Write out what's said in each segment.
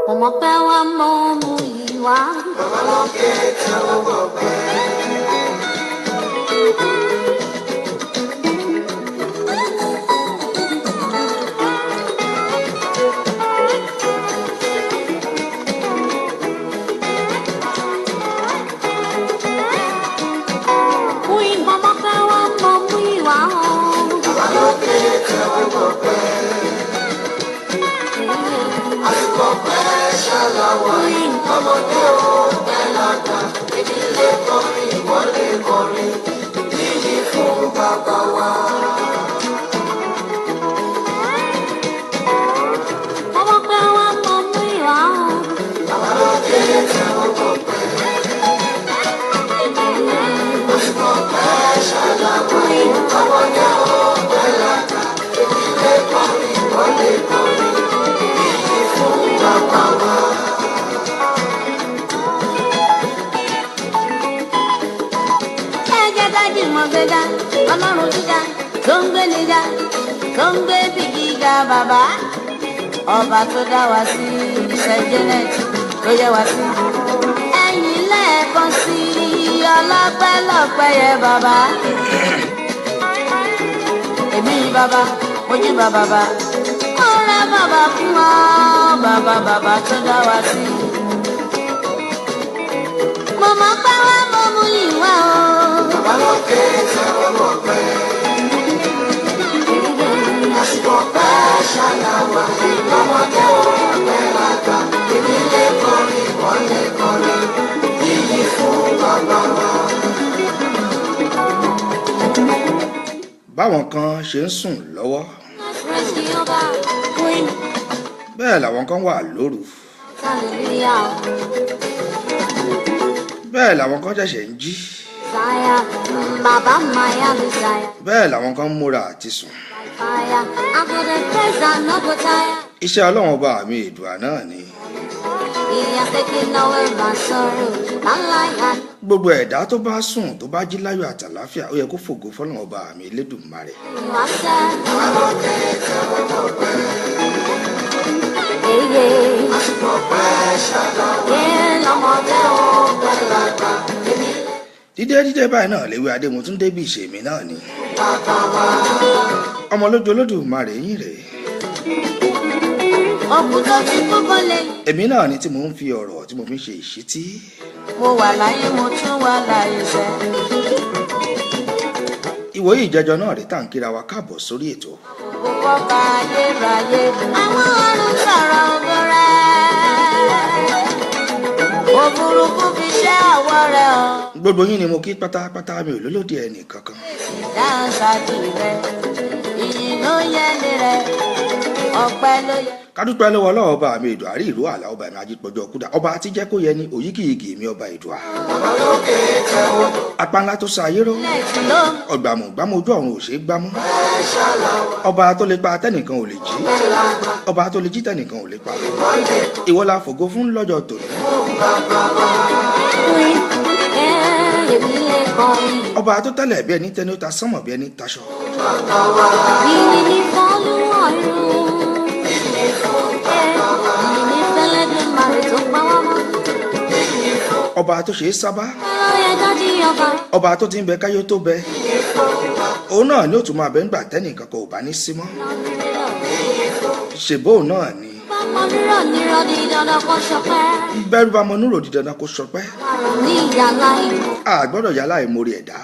Mo mọ̀ pé wá mọ mú ìwà. Bàbá lókè tẹ́wọ́ gbọpẹ́. Mo mọ̀ pé wá mọ mú ìwà o. Bàbá lókè tẹ́wọ́ gbọpẹ́. Àsìkò ọpẹ́ ṣàlàwà. Ọmọdé ò pẹ́ lágbà. Èmi lè kọrin, ìwọ lè kọrin. Yíyí fún bàbá wa. Mo mọ̀ pé wá mọ mú ìwà o. Bàbá lókè tẹ́wọ́ gbọpẹ́. Àsìkò ọpẹ́ ṣàlàwà. Ọmọdé ò pẹ́ lágbà. Èmi lè kọrin, ìwọ lè kọrin. Yíyí fún bàbá wa. Ẹ jẹ́ ká jùmọ̀ gbéga, Ọlọ́run gíga tó ń gbé níga, tó ń gbé bí gíga bàbá. Ọba tó dá wa sí St. Janet ló yẹ wá sí. Ẹ̀yìn lẹ́ẹ̀kan sí ọlọ́pẹ́ lọ́pẹ́ yẹ bàbá. Èmi bàbá, mo jí bàbá bá. Ó rẹ́ bàbá fún ọ, bàbá bàbá tó dá wa sí. Mo mọ̀ pé wá mo mú ìwà o. Bàbá lókè tẹ́wọ́ gbọpẹ́. Àsìkò ọpẹ́ ṣàlàwà. Ọmọdé ò pẹ́ lágbà. Èmi lè kọrin, ìwọ lè kọrin. Yíyí fún bàbá wa. Báwọn kan ṣe ń sùn lọ́wọ́, Praise Jehovah, Queen, bẹ́ẹ̀ làwọn kan wà lóru, hallelujah. bẹ́ẹ̀ làwọn kan ṣẹ̀ṣẹ̀ ń jí, Messiah, Baba Maya Messiah, bẹ́ẹ̀ làwọn kan ń múra àti sùn. fire. I go dey praise and no go tire. Iṣẹ́ Ọlọ́run ọba mi Èdùà náà ni. He has taken away my sorrow, my life and Gbogbo ẹ̀dá tó bá sùn tó bá jí láyọ̀ àtàláfíà, ó yẹ kó fògo fọ́lọ́run ọba mi Elédùmarè. you are sad. Bàbá lókè tẹ́wọ́ gbọpẹ́. Yeah, yeah. Àsìkò ọpẹ́ ṣàlàwà. Yeah, Ọmọdé ò pẹ́ lágbà. Èmi lè Dídé dídé báyìí náà léwé adé, mo tún débi ìṣe mi náà ni. bàbá wa. Ọmọ lójú Olódùmarè yín rèé. Òkú tó ti kú kó lè. Èmi náà ni tí mò ń fi ọ̀rọ̀ tí mo fi ń ṣe ìṣítí. Mo wà láyé, mo tún wà láyé sẹ́. Ìwòye ìjẹjọ náà rèé tá à ń kíra wa káàbọ̀ sórí ètò. Gbogbo ọba ayérayé, àwọn ọ̀run sọ̀rọ̀ ògo rẹ̀. Òfurufú fi ṣẹ́ àwọ̀ rẹ̀ hàn. Gbogbo yín ni mo kí pátápátá, mi ò lólódì ẹnì kankan. Dáńsájì rẹ̀, ìyìn ló yẹlé rẹ̀, ọpẹ́ ló yẹ. Ká dúpẹ́ lọ́wọ́ Ọlọ́run ọba mi Èdùà, àrí ìlú àlà ọba mi ajípọ̀jọ́ kúdà, ọba àti jẹ́ kó yẹ ni òyígìyìgì mi ọba Èdùà. Bàbá lókè tẹ́wọ́ Apá ńlá tó sa ayé ró, Lẹ́ẹ̀tì ló ọ̀gbàmù gbámú ojú ọ̀run ò ṣeé gbámú. pẹ́ ṣàlàwà. Ọba tó lè pa tẹ́nìkan ò lè jí, Pẹ́ lágbà. ọba tó lè jí tẹ́nìkan ò lè pa. Ìwọ lè Ìwọ la fògo fún lọ́jọ́ tòní. fún bàbá wa. pín èmi lè kọrin. Ọba tó tẹ́lẹ̀ bí ẹni tẹ́ni, ó ta sánmọ̀ bí ẹni taṣọ. Bàbá wa. Ìyìn ní fọ́lùwọ̀run. Yíyí fún bàbá wa. Ìyìn ní fẹ́lẹ́dùmarè tó pa wá mọ́. Yíyí fún Ọba tó ṣe é sábà, Ló yẹ dájú ọba. ọba tó ti ń bẹ káyé tó bẹ. yíyí fún bàbá. Òun náà ni ó tún máa bẹ ńgbà tẹ́nìkan kò bá ní sí mọ́. Ṣèbó náà ni. Bá mọ rírọ̀ nírọ̀ di dandan kó ṣọpẹ́. Bẹ́rù bá mọ núrò di dandan kó ṣọpẹ́. Àrùn ní ìyàlá ìlú. A gbọ́dọ̀ yálà ìmoore ẹ̀dá.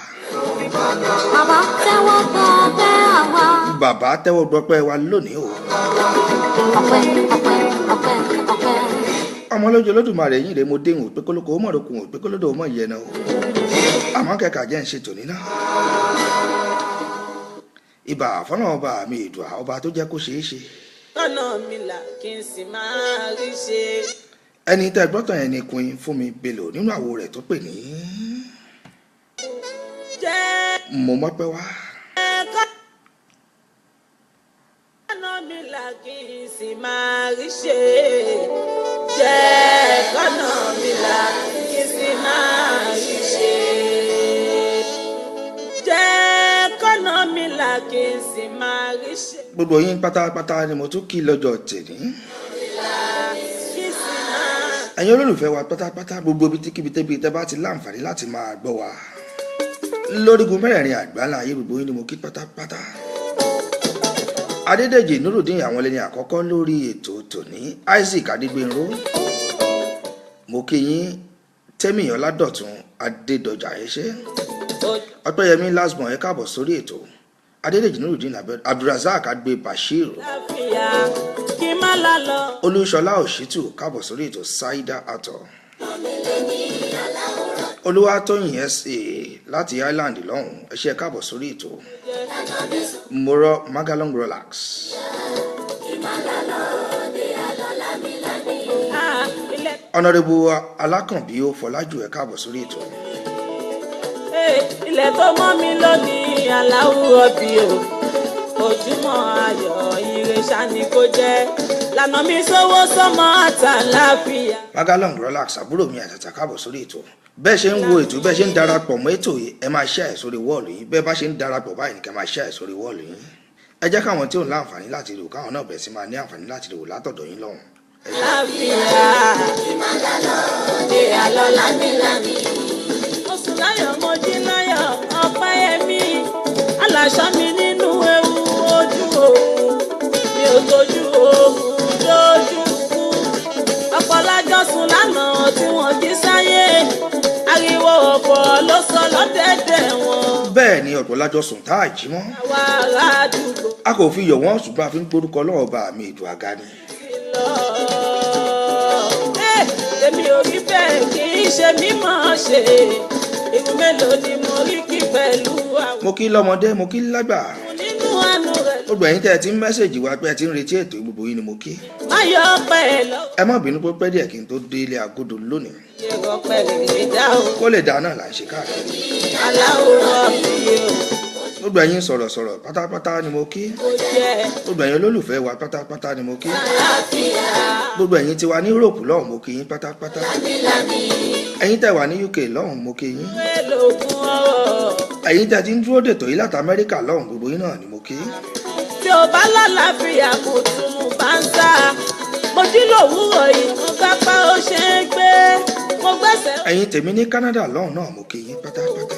Bàbá tẹ́wọ́ gbọ́ ọpẹ́ àwa. Bàbá tẹ́wọ́ gbọpẹ́ wa lónìí o. Ọpẹ́ ọpẹ́ ọpẹ́ ọpẹ́. Ọmọ lójú Olódùmarè yín rèé, mo déhùn òpé kólókó ó mọ̀rọ̀kùn òpé kólódò ó mọ̀ yẹn o. Àmọ́ kẹ̀kà jẹ́ ń ṣe tòní náà. Ibà fọ́nà ọba mi Èdùà, ọba tó jẹ́ kó ṣeé ṣe. Kọ́nà mi là kí n sì máa rí ṣe. Ẹni tẹ́ gbọ́tàn yẹn ni Queen Fúnmi Bello nínú àwo rẹ̀ tó pè ní Jẹ́ Mo Mọ́pẹ́ Wá. Kọ́nà mi là kí n sì máa rí ṣe. Jẹ́ kọ́nà mi là kí n sì máa rí ṣe. Gbogbo yín pátápátá ni mo tún kí lọ́jọ́ tèmi. Ẹ̀yin olólùfẹ́ wa pátápátá gbogbo ibi tíkíbi tẹ́bi tẹ́ bá ti láǹfààní láti máa gbọ́ wa lórígun mẹ́rẹ̀ẹ̀rin àgbáńlá ayé gbogbo yín ni mo kí pátápátá. Adédèjì Nurudeen àwọn lẹni àkọ́kọ́ lórí ètò tòní, Isaac Adégbénró mo kí yín, Tẹ́mi Ọládọ̀tun Adédọjà ẹṣẹ́, Ọpẹ́yẹmí Lasbon ẹ káàbọ̀ sórí ètò, Adédèjì Nurudeen Abdulrasaq Agbe Bashir, Olúṣọlá Òṣìtù káàbọ̀ sórí ètò, Saida Atọ Olúwatóyìn SA láti Ireland lọ́hùn ẹ ṣé káàbọ̀ sórí ètò, Moro Magalong Relax. Ọ̀nàrẹ́bù Alákànbí ó Fọlájú ẹ káàbọ̀ sórí ètò. Ilẹ̀ tó mọ́ mi lónìí aláwùrọ̀ bí o, ojúmọ́ ayọ̀ ire ṣá ni kò jẹ́, lànà mi sówó sọmọ àtàláfíà. Magalong Relax àbúrò mi àtàtà káàbọ̀ sórí ètò. Bẹ́ẹ̀ ṣe ń wo ètò, bẹ́ẹ̀ ṣe ń darapọ̀ mọ́ ètò yìí, ẹ máa share sórí wọ́ọ̀lù yín. Bẹ́ẹ̀ bá ṣe ń darapọ̀ báyìí nìkan máa share sórí wọ́ọ̀lù yín. Ẹ jẹ́ káwọn tí ò ń láǹfààní láti rò káwọn náà bẹ̀rẹ̀ sí máa ní àǹfààní láti rò látọ̀dọ̀ yín lọ́hùn. Láfíà ìmọ̀lálọ́dẹ àlọ́ lámìlámì. Oṣù láyọ̀ mo jí láyọ̀ ọpẹ́ ẹ̀mí aláṣọ mi nínú ewu ojú òògùn mi ò tójú òògùn lójú kú. Ọ̀pọ̀lájọ́ sùn lánàá tí wọ́n jí sáyé, ariwo ọ̀pọ̀ ló sọ lọ́dẹ̀dẹ̀ wọn. Bẹ́ẹ̀ ni ọ̀pọ̀ lájọ sùn tá a jí mọ́. Àwa ará àdúgbò. A kò fi yọ̀ wọ́n ṣùgbọ́n a fi ń gbórúkọ Ọlọ́run Ọba mi ètò àga ni. Èmi ò rí bẹ́ẹ̀ kì í ṣe mímọ̀ ṣe, irú mélòó ni mo rí kí pẹ̀lú àwọn. Mo kí lọ́mọdé, mo kí lágbà. Nínú àánú rẹ̀. Gbogbo ẹ̀yin tẹ́ ẹ ti ń mẹ́sẹ̀jì wa pé ẹ ti ń retí ètò gbogbo yín ni mo kí. Má yọ ọpẹ́ ẹ lọ́wọ́. Ẹ má bínú pé pẹ́ díẹ̀ kí n tó dé ilé agodo lónìí. Ṣé ọpẹ́ rẹ̀ dá o? Kó lè dáa náà là ń ṣe káàkiri. Aláwòrán mi o. Gbogbo ẹ̀yin sọ̀rọ̀sọ̀rọ̀ pátápátá ni mo kí. Gbogbo ẹ̀yin olólùfẹ́ wa pátápátá ni mo kí. Gbogbo ẹ̀yin tiwa ní Europe lọ́hùn mo kí yín pátápátá. Ẹ̀yin tẹ́ wà ní UK lọ́hùn mo kí yín. Ẹ̀yin tẹ́ ti ń dúró dètò yìí láti Amẹ́ríkà lọ́hùn gbogbo yín náà ni mo kí. Tí o bá lálàáfíà kò tún mú bá ń sá. Mo jí lòwúrọ̀ yìí, mo gbápá ó ṣe é gbé. Mo gbẹ́sẹ̀. Ẹ̀yin tèmi ní Canada lọ́hùn náà mo kí yín pátápátá.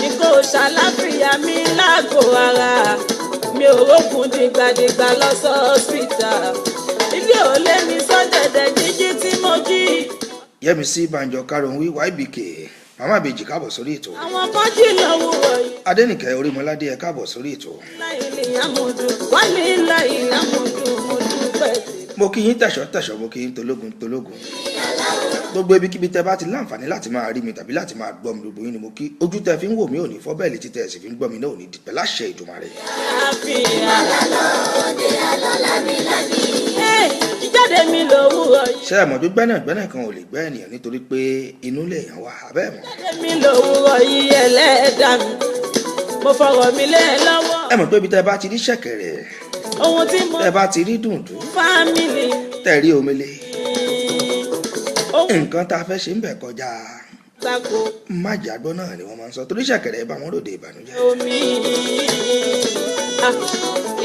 Ní kò ṣàlàáfíà mi lágbo ara. Mi ò rókun dìgbàdìgbà lọ sọ́ọ́sìtà. Ilé ò lé mi sọ́dẹ̀dẹ̀ jíjí tí mo jí. Yẹ́misí Banjọ Karunwi YBK Màmá Ìbejì káàbọ̀ sórí ètò. Àwọn kan jí lòwúrọ̀ yìí. Adénìkẹ́ Orímọládé ẹ káàbọ̀ sórí ètò. Mo kí yín tẹ̀ṣọ́ tẹ̀ṣọ́, mo kí yín tológun tológun. Gbogbo ibikíbi tẹ bá ti láǹfààní láti máa rí mi tàbí láti máa gbọ́ mi gbogbo yín ni mo kí. Ojú tẹ fi ń wò mí ò ní fọ́, bẹ́ẹ̀ létí tẹ sì fi ń gbọ́ mi náà ò ní dìpẹ́ láṣẹ Èdùmàrè. Ṣé ẹ mọ̀ pé gbẹ́nàgbẹ́nà kan ò lè gbẹ́ ènìyàn nítorí pé inú lèèyàn wà, abẹ́ mọ̀. Mi lòwúrọ̀ yìí ẹlẹ́dàá mi, mo fọ̀rọ̀ mi lé lọ́wọ́. Ẹ mọ̀ pé ibi tẹ bá ti rí ṣẹ̀kẹ̀rẹ̀, ohun tí mo tẹ bá ti rí dùndún, fámìlì tẹ rí omele, nǹkan tá a fẹ́ ṣe ń bẹ̀ kọjá májàgbọ́ náà ni wọ́n máa ń sọ torí ṣẹ̀kẹ̀rẹ̀ bá wọn ròde ìbànújẹ́. Omi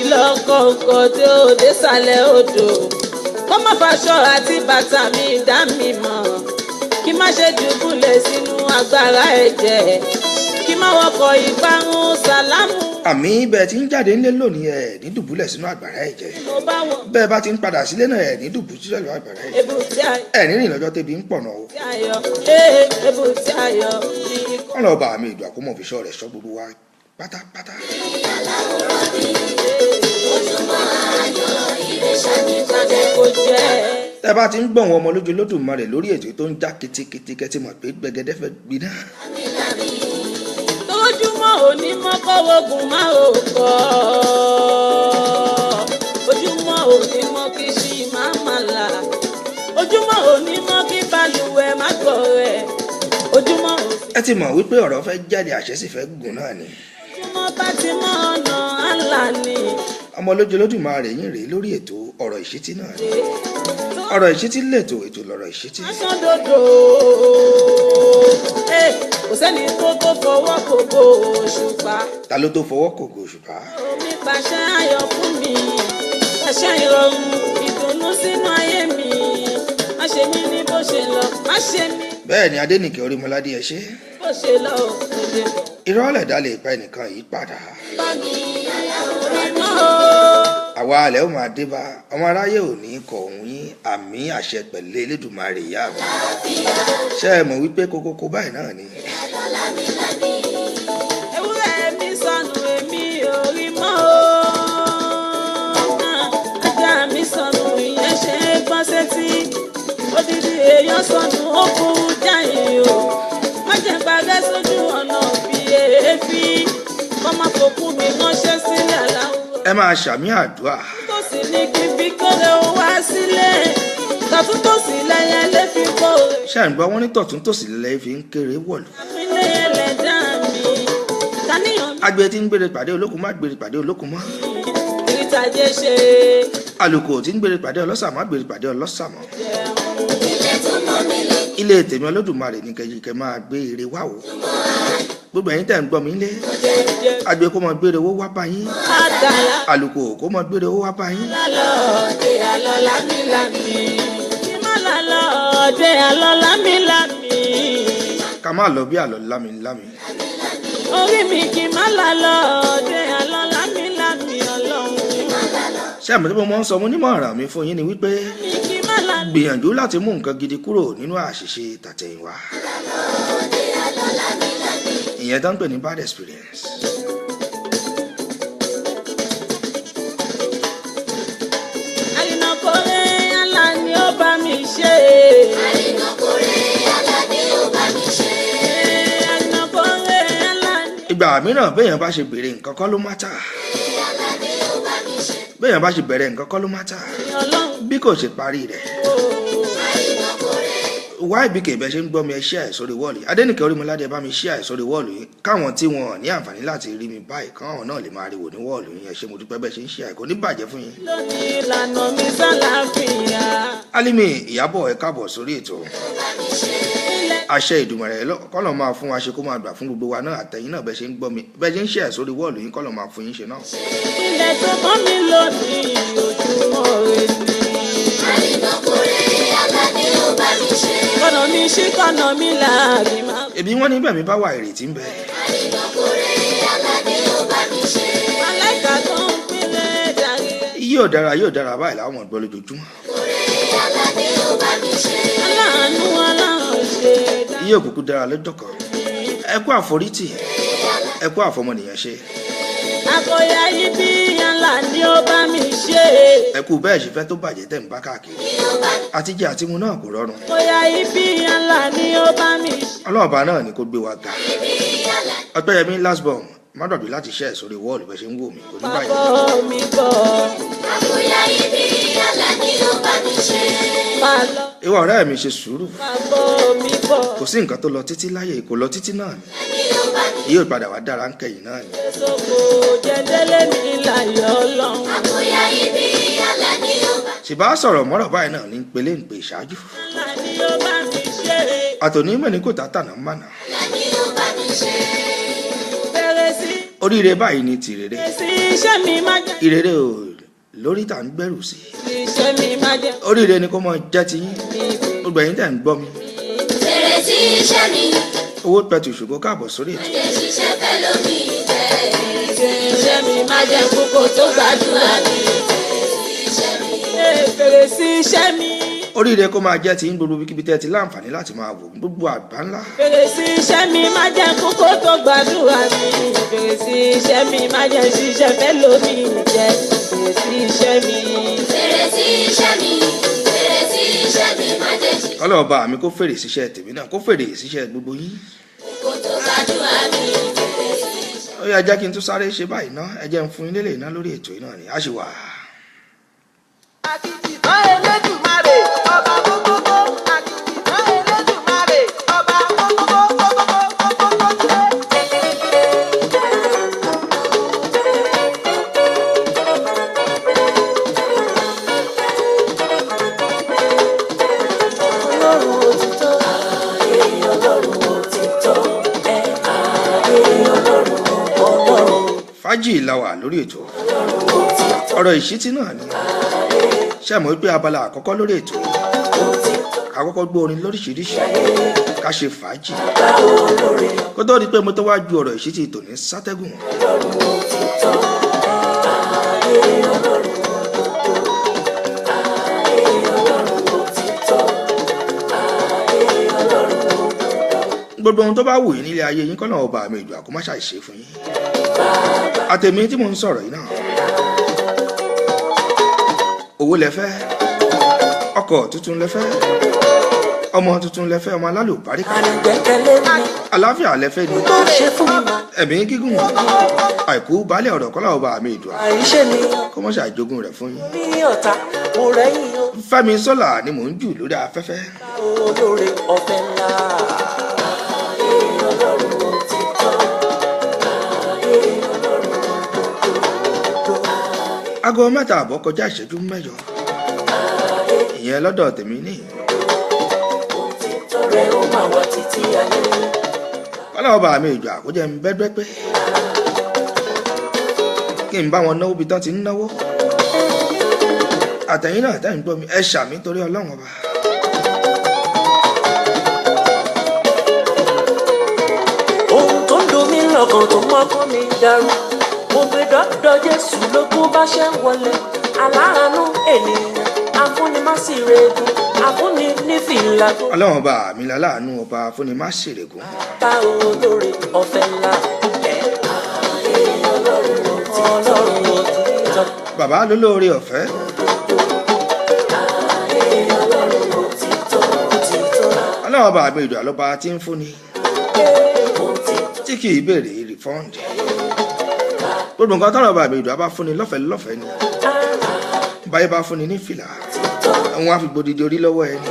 ìlọ́kọ̀ọ̀kọ̀ tí ó dé sàlẹ̀ odò, kó má faṣọ àti bàtà mi dá mi mọ̀, kí má ṣe dùbúlẹ̀ sínú agbára ẹ̀jẹ̀, kí má wọkọ̀ ìparun sàlámù. Àmì bẹ́ẹ̀ ti ń jáde ńlé lónìí ẹ̀ ní dùbúlẹ̀ sínú àgbàrá ẹ̀jẹ̀, bẹ́ẹ̀ bá ti ń padà sílé náà ẹ̀ ní dùbúlẹ̀ sínú àgbàrá ẹ̀jẹ̀, ẹ̀ ní rìn lọ́jọ́ tẹ́bi ń pọ̀nà o. Kọ́nà ọba mi ìdùn àkómọ̀ fi ṣọ́ rẹ̀ ṣọ́ gbogbo wa pátápátá. Tẹ́ bá ti ń gbọ̀n wọn ọmọ lójú Olódùmarè lórí ètò tó ń já ketekete kẹ́tí mọ̀ pé gbẹgẹdẹ fẹ́ gbiná. Ojúmọ́ òní mọ́kọ́wọ́gùn máa ò kọ́, ojúmọ́ òní mọ́ kí ṣì máa má là, ojúmọ́ òní mọ́ kí balùwẹ̀ má gbọ́ rẹ̀, ojúmọ́ òní. Ẹ ti mọ̀ wípé ọ̀rọ̀ fẹ́ jáde àṣẹ sì fẹ́ gùn náà ni. Ojúmọ́ bá ti mọ́ ọ̀nà àlà ni. Ọmọ lójú Olódùmarè yín rèé lórí ètò ọ̀rọ̀ ìṣítí náà ni. Ọ̀rọ̀ ìṣítí lètò, ètò lọ̀rọ̀ ìṣítí. Aṣọ dodo kò sẹ́ni tó tó fọwọ́ kòkó òṣùpá. Ta ló tó fọwọ́ kòkó òṣùpá? Omi pàṣẹ ayọ̀ fún mi. Àṣẹ ìrọ̀rùn ìdùnnú sínú ayé mi. Má ṣe mí ní bó ṣe lọ, má ṣe mí Bẹ́ẹ̀ ni, Adénìkẹ́ Orímọládé, ẹ ṣé. bó ṣe lọ ò lè bọ̀. Irọ́ lẹ̀dá lè pa ẹnìkan yìí padà. Bá mi mọ́ o. Àwa alẹ́ ó máa dé bá ọmọ aráyé ò ní kọ òun yín. Àmì àṣẹ pẹ̀lẹ́ Elédùmarè ìyá mi. Ṣé ẹ mọ̀ wípé kókókó báyìí náà ni? Ewúrẹ́ mi sọnù, èmi ò rí mọ́ o. Ajá mi sọnù, ìyẹn ṣe é gbọ́n sétí. Odidi èèyàn sọnù, ó burú jáì o. Má jẹ́ gbàgbé sójú ọ̀nà bí èéfín. Kọ́ má fòkú mi ránṣẹ́ sílẹ̀ aláwọ̀. Ẹ máa ṣàmì àdúrà. Tó sì ní kí n fi kórè ó wá sílẹ̀. Tàtún tó sì lẹ́yẹ lé fi kórè. Ṣé ẹ̀ ń gbọ́? Wọ́n ní tọ̀tún tòsì lẹ́lẹ́ fi ń kéré wọ̀lú. Mi lé ẹlẹ́dàá mi. Kàníyàn mi. Agbe tí ń gbére pàdé olókun má gbére pàdé olókun mọ́. Ìrìtàjẹ́ ṣe. Àlùkò tí ń gbére pàdé ọlọ́sà má gbére pàdé ọlọ́sà mọ́. Jẹun. Ilé tèmi Olódùmarè ní kẹjíkẹ máa gbé ire wá o. Gbogbo ẹ̀yin tẹ̀ ń gbọ́ mi lé, agbe kó mọ gbére owó wá bá yín, Àdàlà àlùkò kó mọ gbére owó wá bá yín. lálọ́ dé àlọ́ lámìlámì. Kí má lálọ́ dé àlọ́ lámìlámì. Ká má lọ bí àlọ́ lámilámi. Orí mi kì má lálọ́ dé àlọ́ lámìlámì ọlọ́run. Ṣé àmì tí mo máa ń sọ, mo nímọ̀ràn mi fún yín ni wípé Mi kì má lálọ́. gbìyànjú láti mú nǹkan gidi kúrò nínú àṣìṣe tàtẹ̀yìnwá, ìyẹn tó ń pè ní bad experience. Àrìnàkórè àlá ni ó bá mi ṣe. Àrìnàkórè àlá ni. Ìgbà mìíràn, béèyàn bá ṣe béèrè nǹkan kọ́ ló má tà, béèyàn bá ṣe bẹ̀rẹ̀ nǹkan kọ́ ló má tà, Ọlọ́run bí kò ṣe parí rẹ̀. o. Ybk, bẹ́ẹ̀ ṣe ń gbọ́ mi, ẹ share ẹ̀ sórí wall. Adénìkẹ́ Orímọládé, ẹ bá mi share ẹ̀ sórí wall yìí, káwọn tí wọn ní àǹfààní láti rí mi báyìí, káwọn náà lè máa rí wò ní wall yìí. Ẹ ṣé, mo dúpẹ́ bẹ́ẹ̀ ṣe ń share ẹ̀, kò ní bàjẹ́ fún yín. Lónìí ìlànà mi sálàáfíà. Alimi Ìyábọ̀, ẹ káàbọ̀ sórí ètò. Àṣẹ Ìdùmọ̀rẹ́ kọ́lọ̀ máa fún wa ṣe, kó máa gbà fún gbogbo wa náà, àtẹ̀yìn náà, bẹ́ẹ̀ ṣe ń gbọ́ mi, bẹ́ẹ̀ ṣe ń share ẹ̀ sórí wall yìí, kọ́lọ̀ máa fún yín ṣe náà. Ilẹ̀ tó mọ́ mi lónìí, ojúmọ́ rẹ ni. Kọ̀nà mi ṣí, kọ̀nà mi láàbì máa. Ebi wọn níbẹ̀ mi bá wà, ìrètí ń bẹ. Màláìka tó ń pínlẹ̀ jàre. Yóò dára, yóò dára báyìí làwọn ọmọ gbọ́ lójoojúmọ́. Aláàánú aláàánú ṣe dá. Yóò kúkú dára lọ́jọ́ kan. Ẹ kú àforítì, ẹ kú àfọmọnìyàn ṣe. Àkọyà ibi ńlá ni ó bá mi ṣe. Ẹ kú bẹ́ẹ̀ ṣe fẹ́ tó bàjẹ́ tẹ̀ ń bá káàkiri. Àtijẹ àtimu náà kò rọrùn. Àkọyà ibi ńlá ni ó bá mi ṣe. Ọlọ́ọ̀bá náà ni kó gbé wa ga. Ọpẹ́yẹmí last born, má dọ̀bí láti ṣe ẹ̀ sórí wall bẹ́ẹ̀ ṣe ń wò mí, kò ní bàjẹ́. Bàbá mi bọ̀. Máa lọ. Ìwọ ọ̀rẹ́ mi, ṣe sùúrù. Bàbá mi bọ̀. Kò sí nǹkan tó lọ títí láyé, kò lọ títí náà ni, yóò padà wá dára ń kẹyìn náà ni. Soko jẹ́ndẹ́lẹ́ mi láyọ̀ ọlọ́run. Ṣìbá sọ̀rọ̀ mọ́rọ̀ báyìí náà ní pélé ń pè ṣáájú. Ńlá ni ó bá mi ṣe. Àtòní mẹ́ni kò tá tànà mánà. Bẹ̀rẹ̀ sí Oríire báyìí ni tìrere. sí iṣẹ́ mi má jẹ́. Ìrere ò lórí tà ń gbẹ́rù sí. Iṣẹ́ mi má jẹ́. Oríire ni kó mọ jẹ́ ti yín. Mi kò Gbogbo ẹ̀yin tẹ̀ ń gbọ́ mi. Fèrè sí iṣẹ́ mi, Owó pẹ̀tù ṣògo, káàbọ̀ sórí ètò. jẹ́ ṣiṣẹ́ fẹ́ lómi jẹ́. sí iṣẹ́ mi má jẹ́ kókó tó gbàdúrà mi. Iṣẹ́ mi, Fèrè sí iṣẹ́ mi. Oríire kó máa jẹ́ ti yín gbogbo ibikíbi tẹ́ ti láǹfààní láti máa wò gbogbo àgbá ńlá. Fèrè sí iṣẹ́ mi má jẹ́ kókó tó gbàdúrà mi. Fèrè sí iṣẹ́ mi má jẹ́ ṣiṣẹ́ fẹ́ lómi jẹ́. Fèrè sí iṣẹ́ mi. fèrè sí iṣẹ́ mi, fèrè sí iṣẹ́ mi, má jẹ́ ṣiṣẹ́ Ọlọ́ọ̀bá mi kó fèrè síṣẹ́ tèmi náà, kó fèrè síṣẹ́ gbogbo yín. kó tó gbàdúrà mi. Fèrè sí iṣẹ́ Ó yá, jẹ́ kí n tún sáré ṣe báyìí ná. Ẹ jẹ́ n fún yín lélẹ̀ iná lórí ètò yìí náà ni a ṣì wà. Àkìtìtàn Elédùmarè, ọba gbogbogbò. Àkìtìtàn Elédùmarè, ọba gbogbogbò, gbogbogbò, gbogbogbò. Ọlọ́run òtítọ́. Ààyè Ọlọ́run òtítọ́. Ẹ ààyè Ọlọ́run ọlọ́run. Fájì la wà lórí ètò. Ọlọ́run òtítọ́. Ọ̀rọ̀ ìṣítí náà ni. Ààyè Ṣé mọ̀ wípé abala àkọ́kọ́ lórí ètò ká kọ́kọ́ gbọ́ orin lóríṣiríṣi, ká ṣe fàájì kó tó di pé mo tó wá ju ọ̀rọ̀ ìṣítí tòní sátẹ́gùn. Gbogbo ohun tó bá wù yín nílé ayé yín kọ́nà ọba àmì ìdùn àkómáṣà ìṣe fún yín. Àtẹ̀mí tí mò ń sọ̀rọ̀ yìí náà, owó lẹ fẹ́, ọkọ̀ tuntun lẹ fẹ́, ọmọ tuntun lẹ fẹ́, ọmọ alálùbáríkà, àlàáfíà lẹ fẹ́ ni, ẹ̀mí gígùn, àìkú baálé ọ̀rọ̀ kọ́lá ọba àmì ìdùn kọ́mọ́ṣà ìjogún rẹ̀ fún yín. Fẹ́mi Sọ́là ni mò ń jù lórí afẹ́fẹ́. Aago 3:30 kọjá ìṣẹ́jú 8, ìyẹn lọ́dọ̀ tèmi ní. Kọ́lá ọba mi ìjọ àkójẹ ń bẹ́gbẹ́ pé kí n bá wọn náwó bí tán ti ń náwó. Àtẹ̀yìn náà tẹ̀ ń gbọ́ mi, ẹ ṣàmì torí Ọlọ́run ọba. Ohun tó ń dùn mí lọ́kàn tó mọ́kàn mi dàrú, mo gbé dọ́dọ̀ Jésù lógún bá ṣe ń wọlé. Aláàánú ènìyàn, afúnimásìrègùn, afúnni ní fìlà tó. Ọlọ́run ọba mi láláàánú ọba afúnimásìrègùn. Bá olóore ọ̀fẹ́ ńlá ẹ̀ Ọlọ́run òtítọ́. Bàbá lólóore ọ̀fẹ́. Ọlọ́run ọba mi ìdùn àlọ́ba tí ń fúnni tí kì í béèrè rìfọ́ǹdì. Gbogbo nǹkan tọ́rọ̀ ọba mi ìdùn á bá fúnni lọ́fẹ̀ẹ́ lọ́fẹ̀ẹ́ ni. Báyé bá fúnni ní fìlà, àwọn á fi gbòdìdì orí lọ́wọ́ ẹni.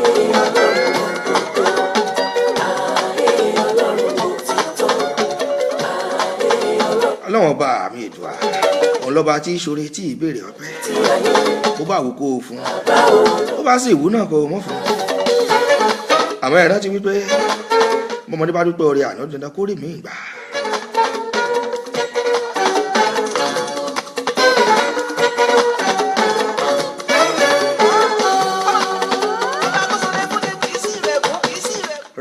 Ọlọ́run ọba mi ìdùn à, òun lọ́ba tí í ṣoore tí ì béèrè ọpẹ́. Bó bá wù kó o fún, bó bá sì wù náà kó o mọ̀ fún. Àmọ́ ẹ rántí wípé bọ́mọdé bá dúpẹ́ oore àná, dandan kó rí mi gbà.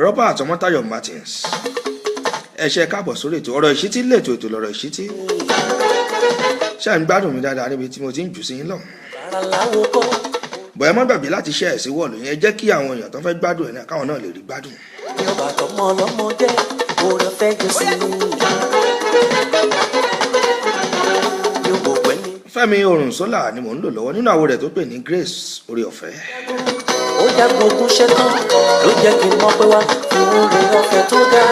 Robert Ọmọ́táyọ̀ Martins, ẹ ṣé káàbọ̀ sórí ètò ọ̀rọ̀ ìṣítí lẹ́tọ̀ ètò lọ̀rọ̀ ìṣítí. Ṣé ń gbádùn mi dáadáa níbi tí mo ti ń jù sí yín lọ? Bọ̀yá má gbàgbé láti ṣe ẹ̀ sí wọ́ọ̀lù yẹn, jẹ́ kí àwọn èèyàn tó fẹ́ gbádùn ẹ̀ náà káwọn náà lè rí gbádùn. Fẹ́mi Orùnsọ́là ni mò ń lò lọ́wọ́ nínú àwo rẹ̀ tó pè ní Grace orí ọ̀fẹ́. Ó jẹ́ gbogbo ṣetán ló jẹ́ kí n mọ̀ pé wá fún oore ọ̀fẹ́ tó dá,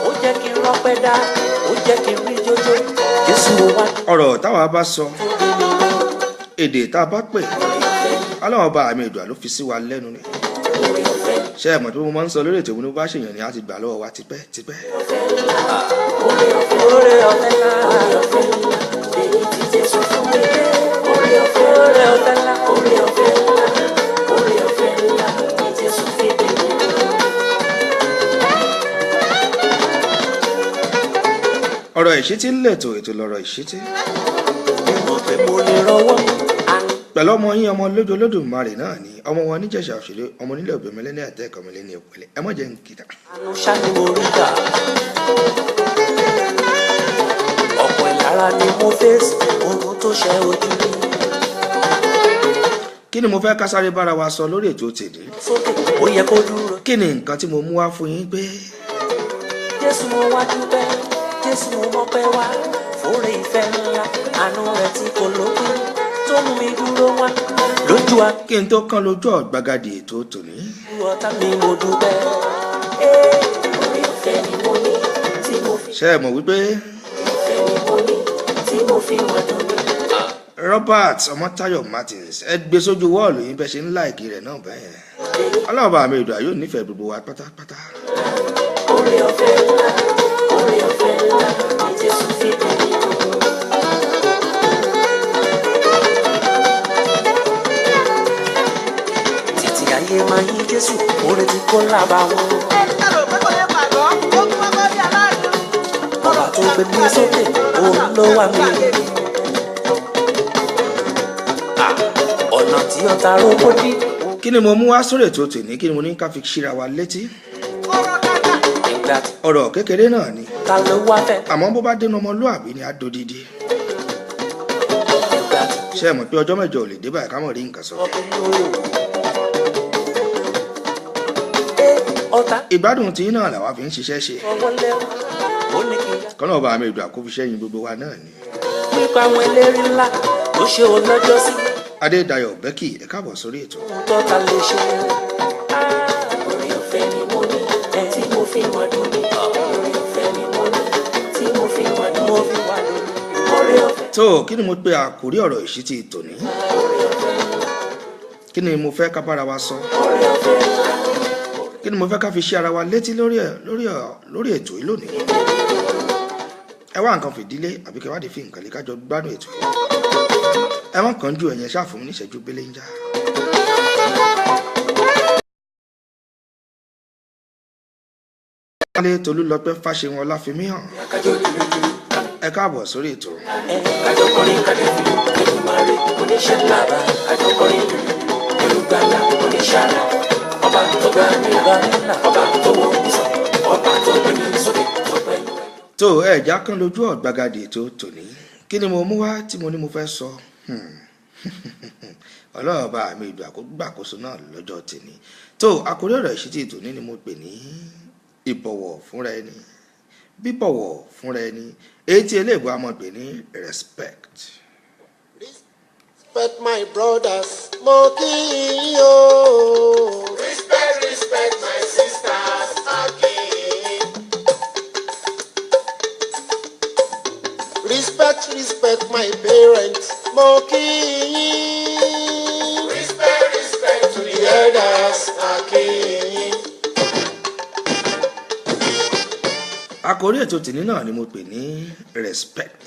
ó jẹ́ kí n rọ́pẹ́ dá, ó jẹ́ kí n rí jójó. Jésù wá. Ọ̀rọ̀ táwa bá sọ, èdè tá a bá pè, Ọlọ́run ọba àmì ìdùà ló fi sí wa lẹ́nu ni. Ṣé ẹ mọ̀ pé mo máa ń sọ lórí ètò ìmúni bá ṣèyàn ni a ti gbà lọ́wọ́ wa tipẹ́ tipẹ́. Oore ọ̀fẹ́ ńlá, èyí tí Jésù fún mi. Oore ọ̀fẹ́ ńlá, oore ọ̀fẹ́ ńlá, oore ọ̀fẹ́ ńlá tí Jésù fi dé mi. Ọ̀rọ̀ ìṣítí lètò ètò lọ̀rọ̀ ìṣítí. Mo pé mo lè rọwọ́. Pẹ̀lú ọmọ yín ọmọ lójú Olódùmarè náà ni ọmọ wọn níjẹ̀ṣà òṣèré ọmọ onílẹ̀ òbẹ̀mẹlẹ́ ní àtẹ́ ìkọ̀mọlẹ́ ní ìpínlẹ̀ ẹ mọ̀ jẹ́ ń kìtà. Àánú ṣá ni mo rí gbà. Ọ̀pọ̀ ìlara ni mo fèsì ohun tó ṣe ojú mi. Kí ni mo fẹ́ ká sáré bára wa sọ lórí ètò tèdè? Sókè ó yẹ kó dúró. Kí ni nǹkan tí mo mú wá fún yín pé? Jésù mo wá dúpẹ́, Jésù mo mọpẹ́ wá, fóore ìfẹ́ ńlá, àánú rẹ̀ tí kò lópin tó mú mi dúró wá lójú wa. Kí n tó kán lójú ọ̀gbagadè ètò tòní. Ọ̀tá mi mo dúpẹ́. Oore ọ̀fẹ́ ni mo ní tí mo fi. Ṣé ẹ mọ̀ wípé? Ọ̀fẹ́ ni mo ní tí mo fi wà dùn mí. Robert Ọmọ́táyọ̀ Martins, ẹ gbé sójú wọ́ọ̀lù yín bẹ́ẹ̀ ṣe ń láìkí rẹ̀ náà bẹ́ẹ̀. Ọlọ́run bá mi ìdùn àyò nífẹ̀ẹ́ gbogbo wa pátápátá. Oore ọ̀fẹ́ ńlá, oore ọ̀fẹ́ ńlá ni Jésù fi dùn mí. Títí ayé máa yí Jésù, oore tí kò lábà wọn. Ọba tó gbé mi sókè, òun ló wà mí. Ọ̀nà tí ọ̀tá rògbòdì. Kí ni mo mú wá sórí ètò tòní? Kí ni mo ní ká fi ṣíra wa létí? Ìgbà tí Ọ̀rọ̀ kékeré náà ni, ta ló wá fẹ́. àmọ́ bó bá dénú ọmọlúàbí ni á dodidi. Ìgbà tí Ṣé ẹ mọ̀ pé ọjọ́ 8 ò lè dé báyìí ká mọ̀ rí nǹkan sọ? Ọ̀tá Ìgbádùn tí náà làwa fi ń ṣiṣẹ́ ṣe. ọwọ́ lẹ́rú ó ní kí n yá. Kọ́nà ọba mi ìdùn àkófi sẹ́yìn gbogbo wa náà ni. Nípa àwọn eléré ńlá tó ṣe ò lọ́jọ́ sí. Adédayọ̀ Bẹ́kì, ẹ káàbọ̀ sórí ètò. Ohun tó ta lè ṣe. Orí ọ̀fẹ́ ni mo ní tí mo fi wà dùn mí. Orí ọ̀fẹ́ ni mo ní tí mo fi wà dùn mí. Orí ọ̀fẹ́. Tó o, kí ni mo pe àkórí ọ̀rọ̀ ìṣítí tòní? Kí ni mo fẹ́ ká bára wa sọ? Kí ni mo fẹ́ ká fi ṣe ara wa létí lórí ẹ̀ lórí ẹ̀ lórí ètò yìí lónìí? Ẹ wá nǹkan fìdílé àbí kẹ wá di fi nǹkan lè kájọ gbádùn ètò yìí. Ẹ má kàn ju ẹ̀yẹn ṣáà fún mi níṣẹ́jú belenja. Wálé Tolúlọpẹ́ Fáṣeun Ọláfimíhàn. Ẹ káàbọ̀ sórí ètò. Kájọ kọrin kájọ fìlú Èdùmàrè oníṣẹ́ ńlá. Kájọ kọrin olùgbàlà oníṣẹ́ àrà. Ọba tó gbà mí là, ọba tó wò mí sàn, ọba tó gbé mi sókè tó pẹ̀lú. Tó ẹ̀já kan lójú ọ̀gbagadè ètò tòní. Kí ni mo mú wá tí mo ní mo fẹ́ sọ? Ọlọ́run bá mi ìlú àkógbàkóso náà lọ́jọ́ tèmi. Tó àkórí ọ̀rọ̀ ìṣítí tòní ni mo pè ní ìbọ̀wọ̀ fúnra ẹni, bíbọ̀wọ̀ fúnra ẹni, èyí tí eléèbó a máa pè ní respect. Respect my brothers, mo kí yín o. Respect, respect my sisters, a kí yín. Respect, respect my parents, mo kí yín. Respect, respect to the elders, a kí yín. Àkórí ètò tèmi náà ni mo pè ní respect.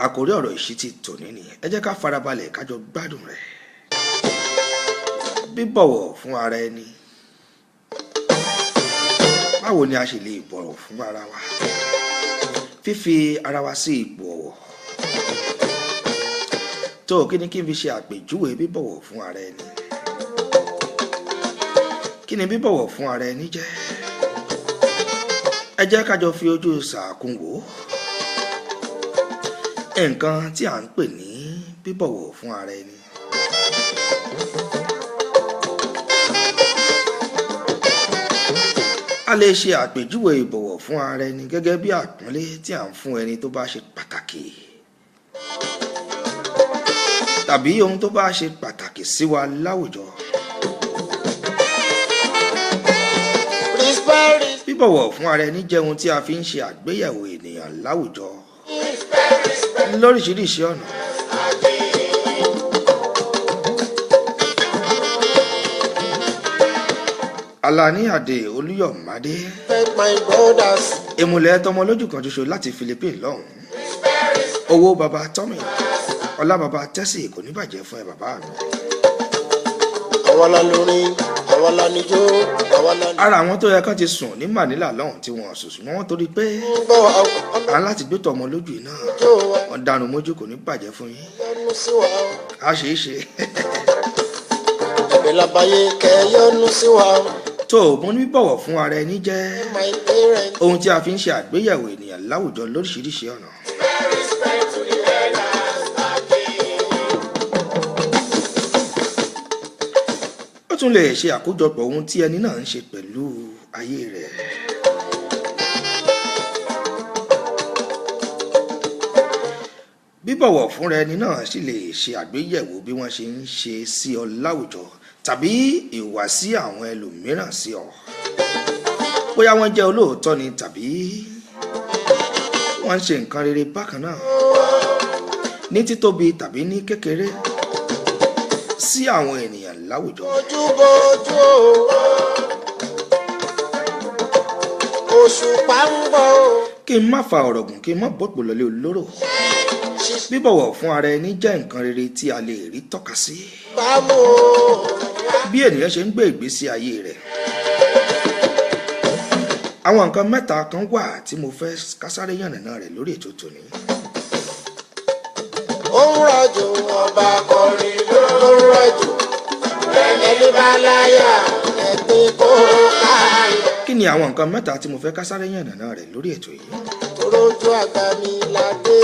Àkórí ọ̀rọ̀ ìṣítí tòní ni ẹ jẹ́ ká farabalẹ̀ ká jọ gbádùn rẹ̀. Bíbọ̀wọ̀ fún ara ẹni. Báwo ni a ṣe lè bọ̀wọ̀ fún ara wa? Fífi ara wa sí ipò ọ̀wọ̀. Tó kí ni kí n fi ṣe àpèjúwe bíbọ̀wọ̀ fún ara ẹni? Kí ni bíbọ̀wọ̀ fún ara ẹni jẹ́? Ẹ jẹ́ ká jọ fi ojú sàákún wò ó. Nǹkan tí à ń pè ní bíbọ̀wọ̀ fún ara ẹni. A lè ṣe àpèjúwe ìbọ̀wọ̀ fún ara ẹni gẹ́gẹ́ bí àpọ́nlé tí à ń fún ẹni tó bá ṣe pàtàkì tàbí ohun tó bá ṣe pàtàkì sí wa láwùjọ. Respect, Bíbọ̀wọ̀ fún ara ẹni jẹ́ ohun tí a fi ń ṣe àgbéyẹ̀wò ènìyàn láwùjọ lóríṣiríṣi ọ̀nà. Alani Ade Olúyọ̀mádé, respect my brothers. ìmùlẹ̀ tọmọ lójú kan ṣoṣo láti Philippines lọ́hùn-ún. Owó baba Tọ́mì, ọlá baba Tẹ́sì, kò ní bàjẹ́ fún ẹ bàbá mi. Àwa la lórin, àwa la níjó, àwa la ní. Ara àwọn tó yẹ kán ti sùn ní Manila lọ́hùn tí wọ́n sùn, ṣùgbọ́n wọ́n torí pé Gbọ́ wa, à ń láti gbé tọmọ lójú iná. ọlọ́jọ́ wa, Wọ́n dànù mójú, kò ní bàjẹ́ fún yín. yọ́nú sí wa. A ṣe é ṣe. Ẹ̀bẹ̀ labayé kẹ́ yọ́nú sí wa. Tó o mú ní bọ̀wọ̀ fún ara ẹni jẹ́ My parents. ohun tí a fi ń ṣe àgbéyẹ̀wò ènìyàn láwùjọ lóríṣiríṣi ọ̀nà. Ó tún lè ṣe àkójọpọ̀ ohun tí ẹni náà ń ṣe pẹ̀lú ayé rẹ̀. Bíbọ̀wọ̀ fúnra ẹni náà sì lè ṣe àgbéyẹ̀wò bí wọ́n ṣe ń ṣe sí ọ láwùjọ tàbí ìhùwàsí àwọn ẹlòmíràn sí ọ. Bóyá wọ́n jẹ́ olóòótọ́ ni tàbí wọ́n ń ṣe nǹkan rere bákan náà ní títóbi tàbí ní kékeré sí àwọn ènìyàn láwùjọ. Ojú bojú o. Òṣùpá ń bọ̀ o. Kí n má fa ọ̀rọ̀ gùn, kí n má bọ́pò lọlé olóró. Bíbọ̀wọ̀ fún ara ẹni jẹ́ nǹkan rere tí a lè rí tọ́ka sí. Bámu o. Bí ènìyàn ṣe ń gbé ìgbésí ayé rẹ̀. Àwọn nǹkan mẹ́ta kan wà tí mo fẹ́ kásáré yànnàná rẹ̀ lórí ètò tòní. Ó ń rọ̀jò ọba kọrin ló ń rọ̀jò. Ẹni bá láyà ẹ̀pẹ́ kó ká lọ. Kí ni àwọn nǹkan mẹ́ta tí mo fẹ́ ká sáré yànnàná rẹ̀ lórí ètò yìí? Torójú àgbà mi la dé.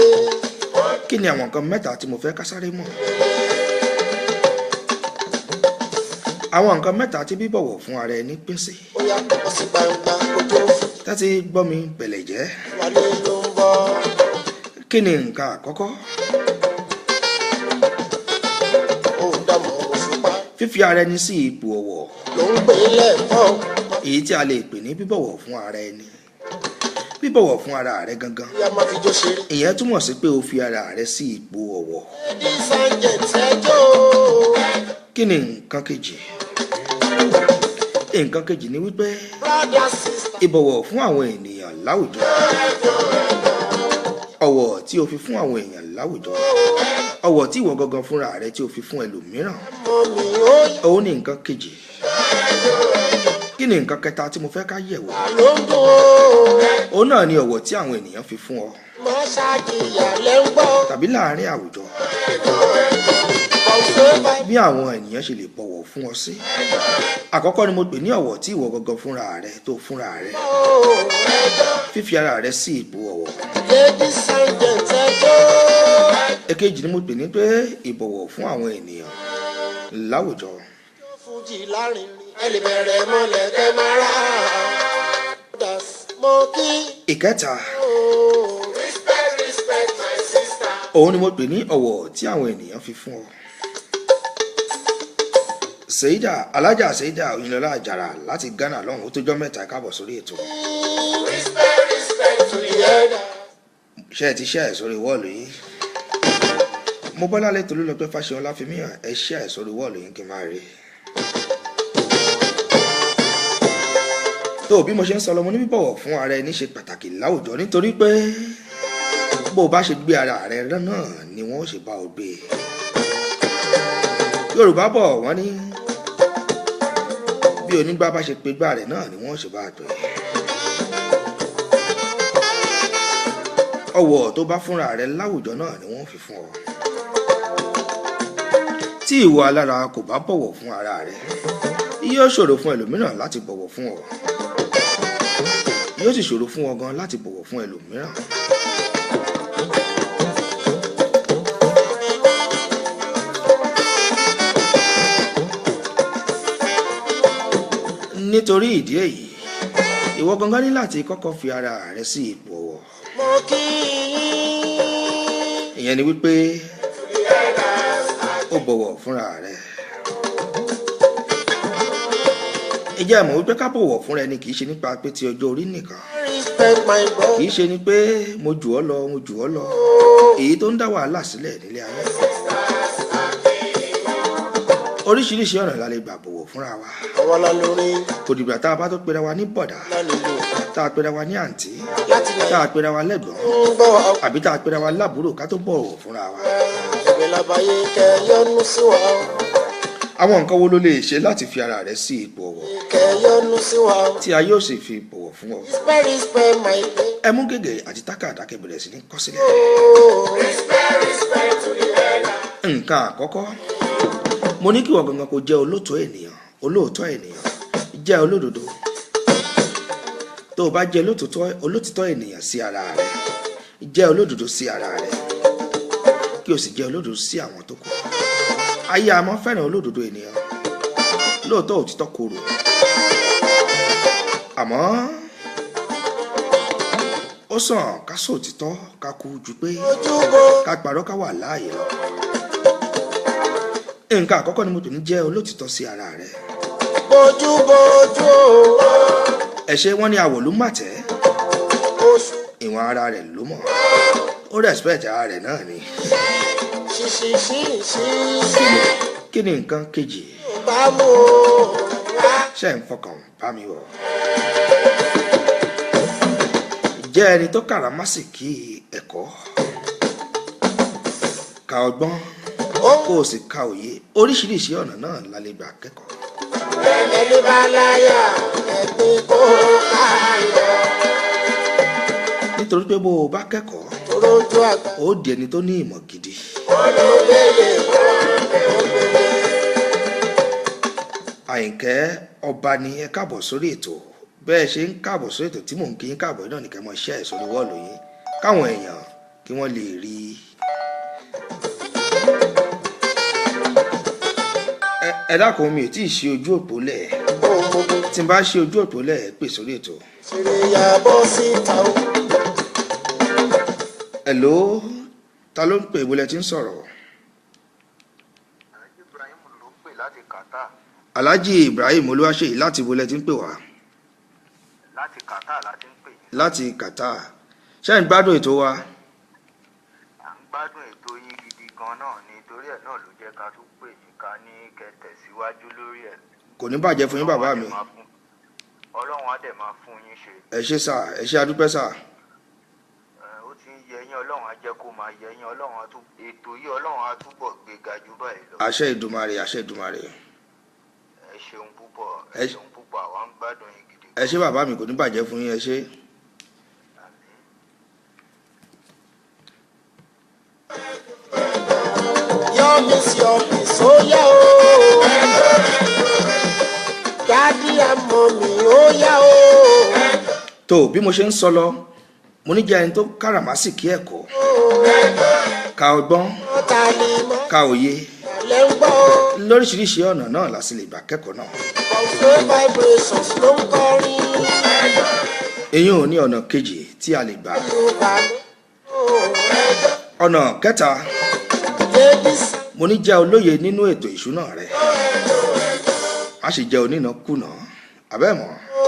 Kí ni àwọn nǹkan mẹ́ta tí mo fẹ́ ká sáré mọ̀? Àwọn nǹkan mẹ́ta tí bíbọ̀wọ̀ fún ara ẹni pín sí. Ó yá pọ̀ sí gbangba ojú Tẹ́tí gbọ́ mi bẹ̀lẹ̀ jẹ́. wálé ló ń bọ̀. Kí ni nǹkan àkọ́kọ́? Ó ń dààmú òṣùpá Fífi ara ẹni sí ipò ọ̀wọ̀, ló ń pè lẹ́ẹ̀kọ́. èyí tí a lè pè ní bíbọ̀wọ̀ fún ara ẹni. Bíbọ̀wọ̀ fún ara rẹ gangan. Bóyá má fi jó ṣeré. Ìyẹn túmọ̀ sí pé o fi ara rẹ sí ipò ọ̀wọ̀. Ladies and gents ẹjọ́. Kí ni nǹkan kejì? Nǹkan kejì ni wípé Brother sister. ìbọ̀wọ̀ fún àwọn ènìyàn láwùjọ. Ọ̀wọ̀ tí o fi fún àwọn èèyàn láwùjọ. Ọ̀wọ̀ tí ìwọ gangan fúnra rẹ tí o fi fún ẹlòmíràn. Mọ̀mí ó yá Òun ni nǹkan kejì. Kí ni nǹkan kẹta tí mo fẹ́ ká yẹ̀ wò? ló ń dùn ó. Òun náà ni ọ̀wọ̀ tí àwọn ènìyàn fi fún ọ Má ṣàjìyà lẹ́ ń gbọ́. tàbí láàárín àwùjọ. Ọ̀sẹ̀ bá Bí àwọn ènìyàn ṣe lè bọ̀wọ̀ fún ọ sí. Àkọ́kọ́ ni mo pè ní ọ̀wọ̀ tí ìwọ gangan fúnra rẹ tó fúnra rẹ. Fífi ara rẹ sí ipò ọ̀wọ̀. Ladies and gents ẹjọ́. Èkejì ni mo pè ní pé ìbọ̀wọ̀ fún àwọn ènìyàn láwùjọ. Fújì lárinrin ẹ lè bẹ̀rẹ̀ mọ́lẹ̀ kẹ́ máa rà. Mo kí Ìkẹta, o. Respect respect my sister. òun ni mo pè ní ọ̀wọ̀ tí àwọn ènìyàn fi fún ọ. Sèyídà Alájà Sèyídà Oyinlọlá Àjàrà láti Ghana lọ́hùn ó tó jọ́ mẹ́ta káàbọ̀ sórí ètò. Respect respect to the elder. Ṣé ẹ ti ṣe ẹ̀ sórí wọ́ọ̀lù yín? Mo bọ́lá lé Tolúlọpẹ́ Fáṣeọlá fi mí hàn ẹ ṣe ẹ̀ sórí wọ́ọ̀lù yín kí n máa rí i. Tó o bí mo ṣe ń sọ lọ, mo ní bíbọ̀wọ̀ fún ara ẹni ṣe pàtàkì láwùjọ nítorí pé bó o bá ṣe gbé ara rẹ rán náà ni wọ́n ó ṣe bá ọ gbé e. Yorùbá bọ̀ wọ́n ní bí onígbá bá ṣe pe gbá rẹ̀ náà ni wọ́n ó ṣe bá a pè é. Ọ̀wọ̀ tó bá fúnra rẹ láwùjọ náà ni wọ́n fi fún ọ. Tí ìwọ alára kò bá bọ̀wọ̀ fún ara rẹ, yóò ṣòro fún ẹlòmíràn láti bọ̀wọ̀ fún ọ. Yóò sì ṣòro fún ọ gan láti bọ̀wọ̀ fún ẹlòmíràn. Nítorí ìdí èyí, ìwọ gangan ní láti kọ́kọ́ fi ara rẹ sí ipò ọ̀wọ̀. Mo kí yín. Ìyẹn ni wípé ó bọ̀wọ̀ fúnra rẹ̀. Ǹjẹ́ ẹ mọ̀ wípé ká bọ̀wọ̀ fúnra ẹni kì í ṣe nípa pé ti ọjọ́ orí nìkan. Respect my brother. Kì í ṣe ni pé mo jù ọ́ lọ, mo jù ọ́ lọ. Èyí tó ń dá wàhálà sílẹ̀ nílé ayé. Oríṣiríṣi ọ̀nà la lè gbà bọ̀wọ̀ fúnra wa. Àwọn la lórí Kò dìgbà tá a bá tó pera wa ní bọ̀dá, lálejò tá a pera wa ní àǹtí, láti tá nàìjíríà a pera wa lẹ́gbọ̀n, ń gbọ́ wa. àbí tá a pera wa lábúrò ká tó bọ̀wọ̀ fúnra wa. Ẹ̀bẹ̀ labayé kẹ́ yọ́nú sí wa. Àwọn nǹkan wo ló lè ṣe láti fi ara rẹ sí ipò ọ̀wọ̀ Kẹ́ yọ́nú sí wa. tí a yóò sì fi bọ̀wọ̀ fún ọ? Respect respect my baby. Ẹ mú gègé àti tákàdá kẹ́ bẹ̀rẹ̀ sí ní kọ sílẹ̀. Respect respect to the elder. Nǹkan àkọ́kọ́, mo ní kí ìwọ gangan kó jẹ́ olóòótọ́ ènìyàn, olóòótọ́ ènìyàn, jẹ́ olódodo. Tó o bá jẹ́ olótìtọ́ ènìyàn sí ara rẹ, jẹ́ olódodo sí ara rẹ, kí o sì jẹ́ olódodo sí àwọn tó kù. Ayé a máa fẹ́ràn olódodo ènìyàn. Lóòótọ́ òtítọ́ korò. Àmọ́ ó sàn ká sọ òtítọ́ ká kú ju pé Ojúbọ ká parọ́ ká wà láàyè lọ. Nǹkan àkọ́kọ́ ni mo tò ní jẹ́ olótìtọ́ sí ara rẹ. bójúbójú o. Ẹ ṣé wọ́n ní àwọ̀ ló mà tẹ́, Oṣù ìwọ̀n ara rẹ̀ ló mọ̀. Ó respect ara rẹ̀ náà ni. ṣíṣí ṣíṣí Kí ni nǹkan kejì? bá mú o. Ṣé ń fọkàn bá mi wọ̀? Jẹ́ ẹni tó kàrámásìkí ẹ̀kọ́. Ka ọgbọ́n kó o sì ka òye. Oríṣiríṣi ọ̀nà náà la lè gbà kẹ́kọ̀ọ́. Ẹni bá láyà ẹ̀pẹ́ kó ká lọ. Nítorí pé bó o bá kẹ́kọ̀ọ́, Torójú àgbà ó di ẹni tó ní ìmọ̀ gidi. Olóbele ògbélé. Àyìnkẹ́ ọba ni, ẹ káàbọ̀ sórí ètò. Bẹ́ẹ̀ ṣe ń káàbọ̀ sórí ètò tí mò ń kí yín káàbọ̀ náà nìkẹ́ mọ́ ṣẹ́ ẹ̀ sórí wọ́ọ̀lù yín káwọn èèyàn kí wọ́n lè rí i. Ẹ dákun, mi ò tí ì ṣe ojú òpó lẹ̀. Tí n bá ṣe ojú òpó lẹ̀, ẹ pè sórí ètò. Ṣeré ya bọ́ síta o. Hello, ta ló ń pè? Ìbúlẹ̀ tí ń sọ̀rọ̀? Ibrahim ló ń pè láti Qatar. Alhaji Ibrahim Olúwaṣeyì, láti ìbúlẹ̀ tí ń pè wá? Láti Qatar láti ń pè yín. Láti Qatar. Ṣé ń gbádùn ètò wa? À ń gbádùn ètò yín gidi gan náà ni, torí ẹ̀ náà ló jẹ́ ká tún pè yín, ká ní kẹ́ tẹ̀síwájú lórí ẹ̀. Kò ní bàjẹ́ fún yín, bàbá mi. Ọlọ́run á dẹ̀ máa fún yín ṣe. Ẹ ṣé sà, ẹ ṣé, adúpẹ́ sà. Ẹ, ó ti ń yẹ yín, Ọlọ́run á jẹ́ kó máa yẹ yín. Ọlọ́run á tún ètò yìí, Ọlọ́run á túbọ̀ gbéga ju báyìí lọ. Àṣẹ Ìdùmarè, àṣẹ Ìdùmarè. Ẹ ṣeun púpọ̀, ẹ ṣeun púpọ̀, àwa ń gbádùn yín gidi. Ẹ ṣé bàbá mi, kò ní bàjẹ́ fún yín, ẹ ṣé. Yọ̀mí sí ọ́fíìsì ó yá o. Daddy and mummy ó yá o. Tó bí mo ṣe ń sọ lọ, mo ní jẹ́ ẹni tó káràmásìkí ẹ̀kọ́, ka ọgbọ́n, Ta ni mọ́ ka òye lẹ́ ń gbọ́ o. lóríṣiríṣi ọ̀nà náà la sì lè gbà kẹ́kọ̀ọ́ náà. Bombay Vibrations ló ń kọrin. Èyí ò ní ọ̀nà kejì tí a lè gbà. Yorùbá ló. Ọ̀nà kẹta, Ladies mo ní jẹ́ olóye nínú ètò ìṣúná rẹ, má sì jẹ́ onínàkúnà abẹ́mọ̀. o.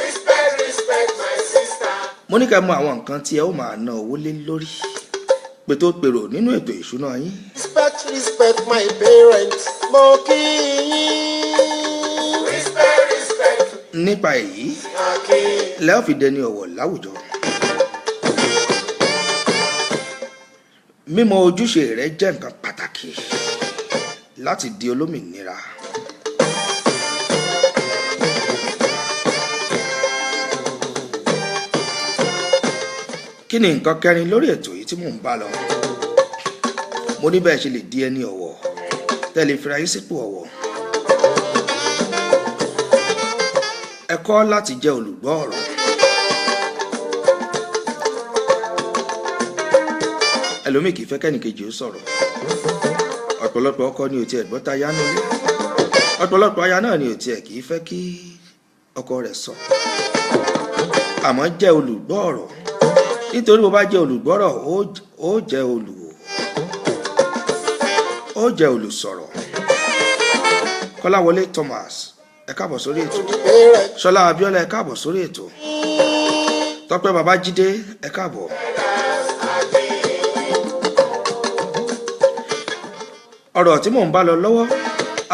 Respect, respect my sister. Mo ní ká mọ àwọn nǹkan tí ẹ ó máa ná owó lé lórí pètò pèrò nínú ètò ìṣúná yín. Respect, respect my parents. Mo kí yín. Respect, respect. Nípa èyí Akin. lẹ́ ò fi dẹni ọ̀wọ̀ láwùjọ. Mímọ ojúṣe rẹ jẹ́ nǹkan pàtàkì láti di olómìnira. Kí ni nǹkan kẹrin lórí ètò yìí tí mò ń bá lọ? Mo ní bẹ́ẹ̀ ṣe lè di ẹni ọ̀wọ̀ tẹ́lẹ̀ fira yín sípò ọ̀wọ̀. Ẹ kọ́ láti jẹ́ olùgbọ́ ọ̀rọ̀. Ẹlòmíì kì í fẹ́ kẹ́nìkejì ó sọ̀rọ̀. Ọ̀pọ̀lọpọ̀ ọkọ ni ò tiẹ̀ gbọ́ táyà nílé. Ọ̀pọ̀lọpọ̀ aya náà ni ò tiẹ̀ kì í fẹ́ kí ọkọ rẹ̀ sọ. Àmọ́ jẹ́ olùgbọ́ ọ̀rọ̀, nítorí bó bá jẹ́ olùgbọ́rọ̀, ó jẹ́ olùsọ̀rọ̀. Kọ́láwọlé Thomas, ẹ káàbọ̀ sórí ètò. Parents. Ṣọlá Abíọ́lá, ẹ káàbọ̀ sórí ètò. Tọ́pẹ́ Babájídé, ẹ káàbọ̀. Ọ̀rọ̀ tí mò ń bá lọ lọ́wọ́,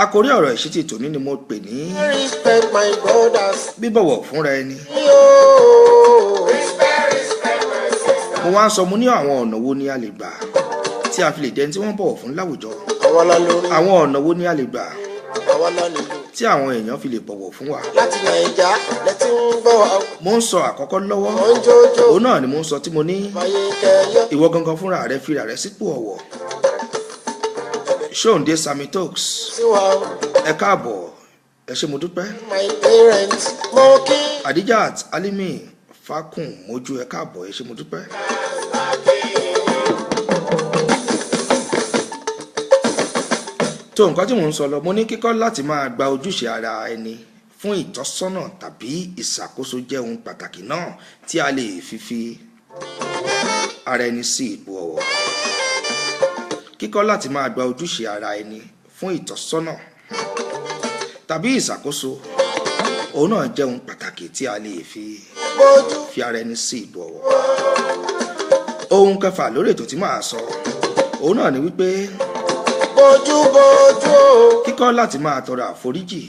àkórí ọ̀rọ̀ ìṣítí tòní ni mo pè ní Respect my brothers. bíbọ̀wọ̀ fúnra ẹni. Yo. Respect, respect my sister. Mo wá ń sọ, mo ní àwọn ọ̀nà wo ni a lè gbà tí a fi lè dẹni tí wọ́n bọ̀wọ̀ fún láwùjọ? Àwa la lórí. Àwọn ọ̀nà wo ni a lè gbà Àwa la nílò. tí àwọn èèyàn fi lè bọ̀wọ̀ fún wa? Láti Nàìjà lẹ ti ń gbọ́ wa. Mo ń sọ àkọ́kọ́ lọ́wọ́. Wọ́n ń jójó. Òun náà ni mo ń sọ tí mo ní Fàyè kẹyọ. ìwọ gangan fúnra rẹ fira rẹ sípò ọ̀wọ̀. Ṣóǹde Sami Tox, Sí wa o. ẹ káàbọ̀, ẹ ṣé, mo dúpẹ́. My parents. Mo kí. Adijat Alimi Fakun Mojú, ẹ káàbọ̀, ẹ ṣé, mo dúpẹ́. Tó nǹkan tí mò ń sọ lọ, mo ní kíkọ́ láti máa gba ojúṣe ara ẹni fún ìtọ́sọ́nà tàbí ìṣàkóso jẹ́ ohun pàtàkì náà tí a lè fi ara ẹni sí ipò ọ̀wọ̀. Kíkọ́ láti máa gba ojúṣe ara ẹni fún ìtọ́sọ́nà tàbí ìṣàkóso, òun náà jẹ́ ohun pàtàkì tí a lè fi Bójú. fi ara ẹni sí ipò ọ̀wọ̀. Ohun kẹfà lórí ètò tí màá sọ, òun náà ni wípé Bójú bójú o. kíkọ́ láti máa tọrọ àforíjì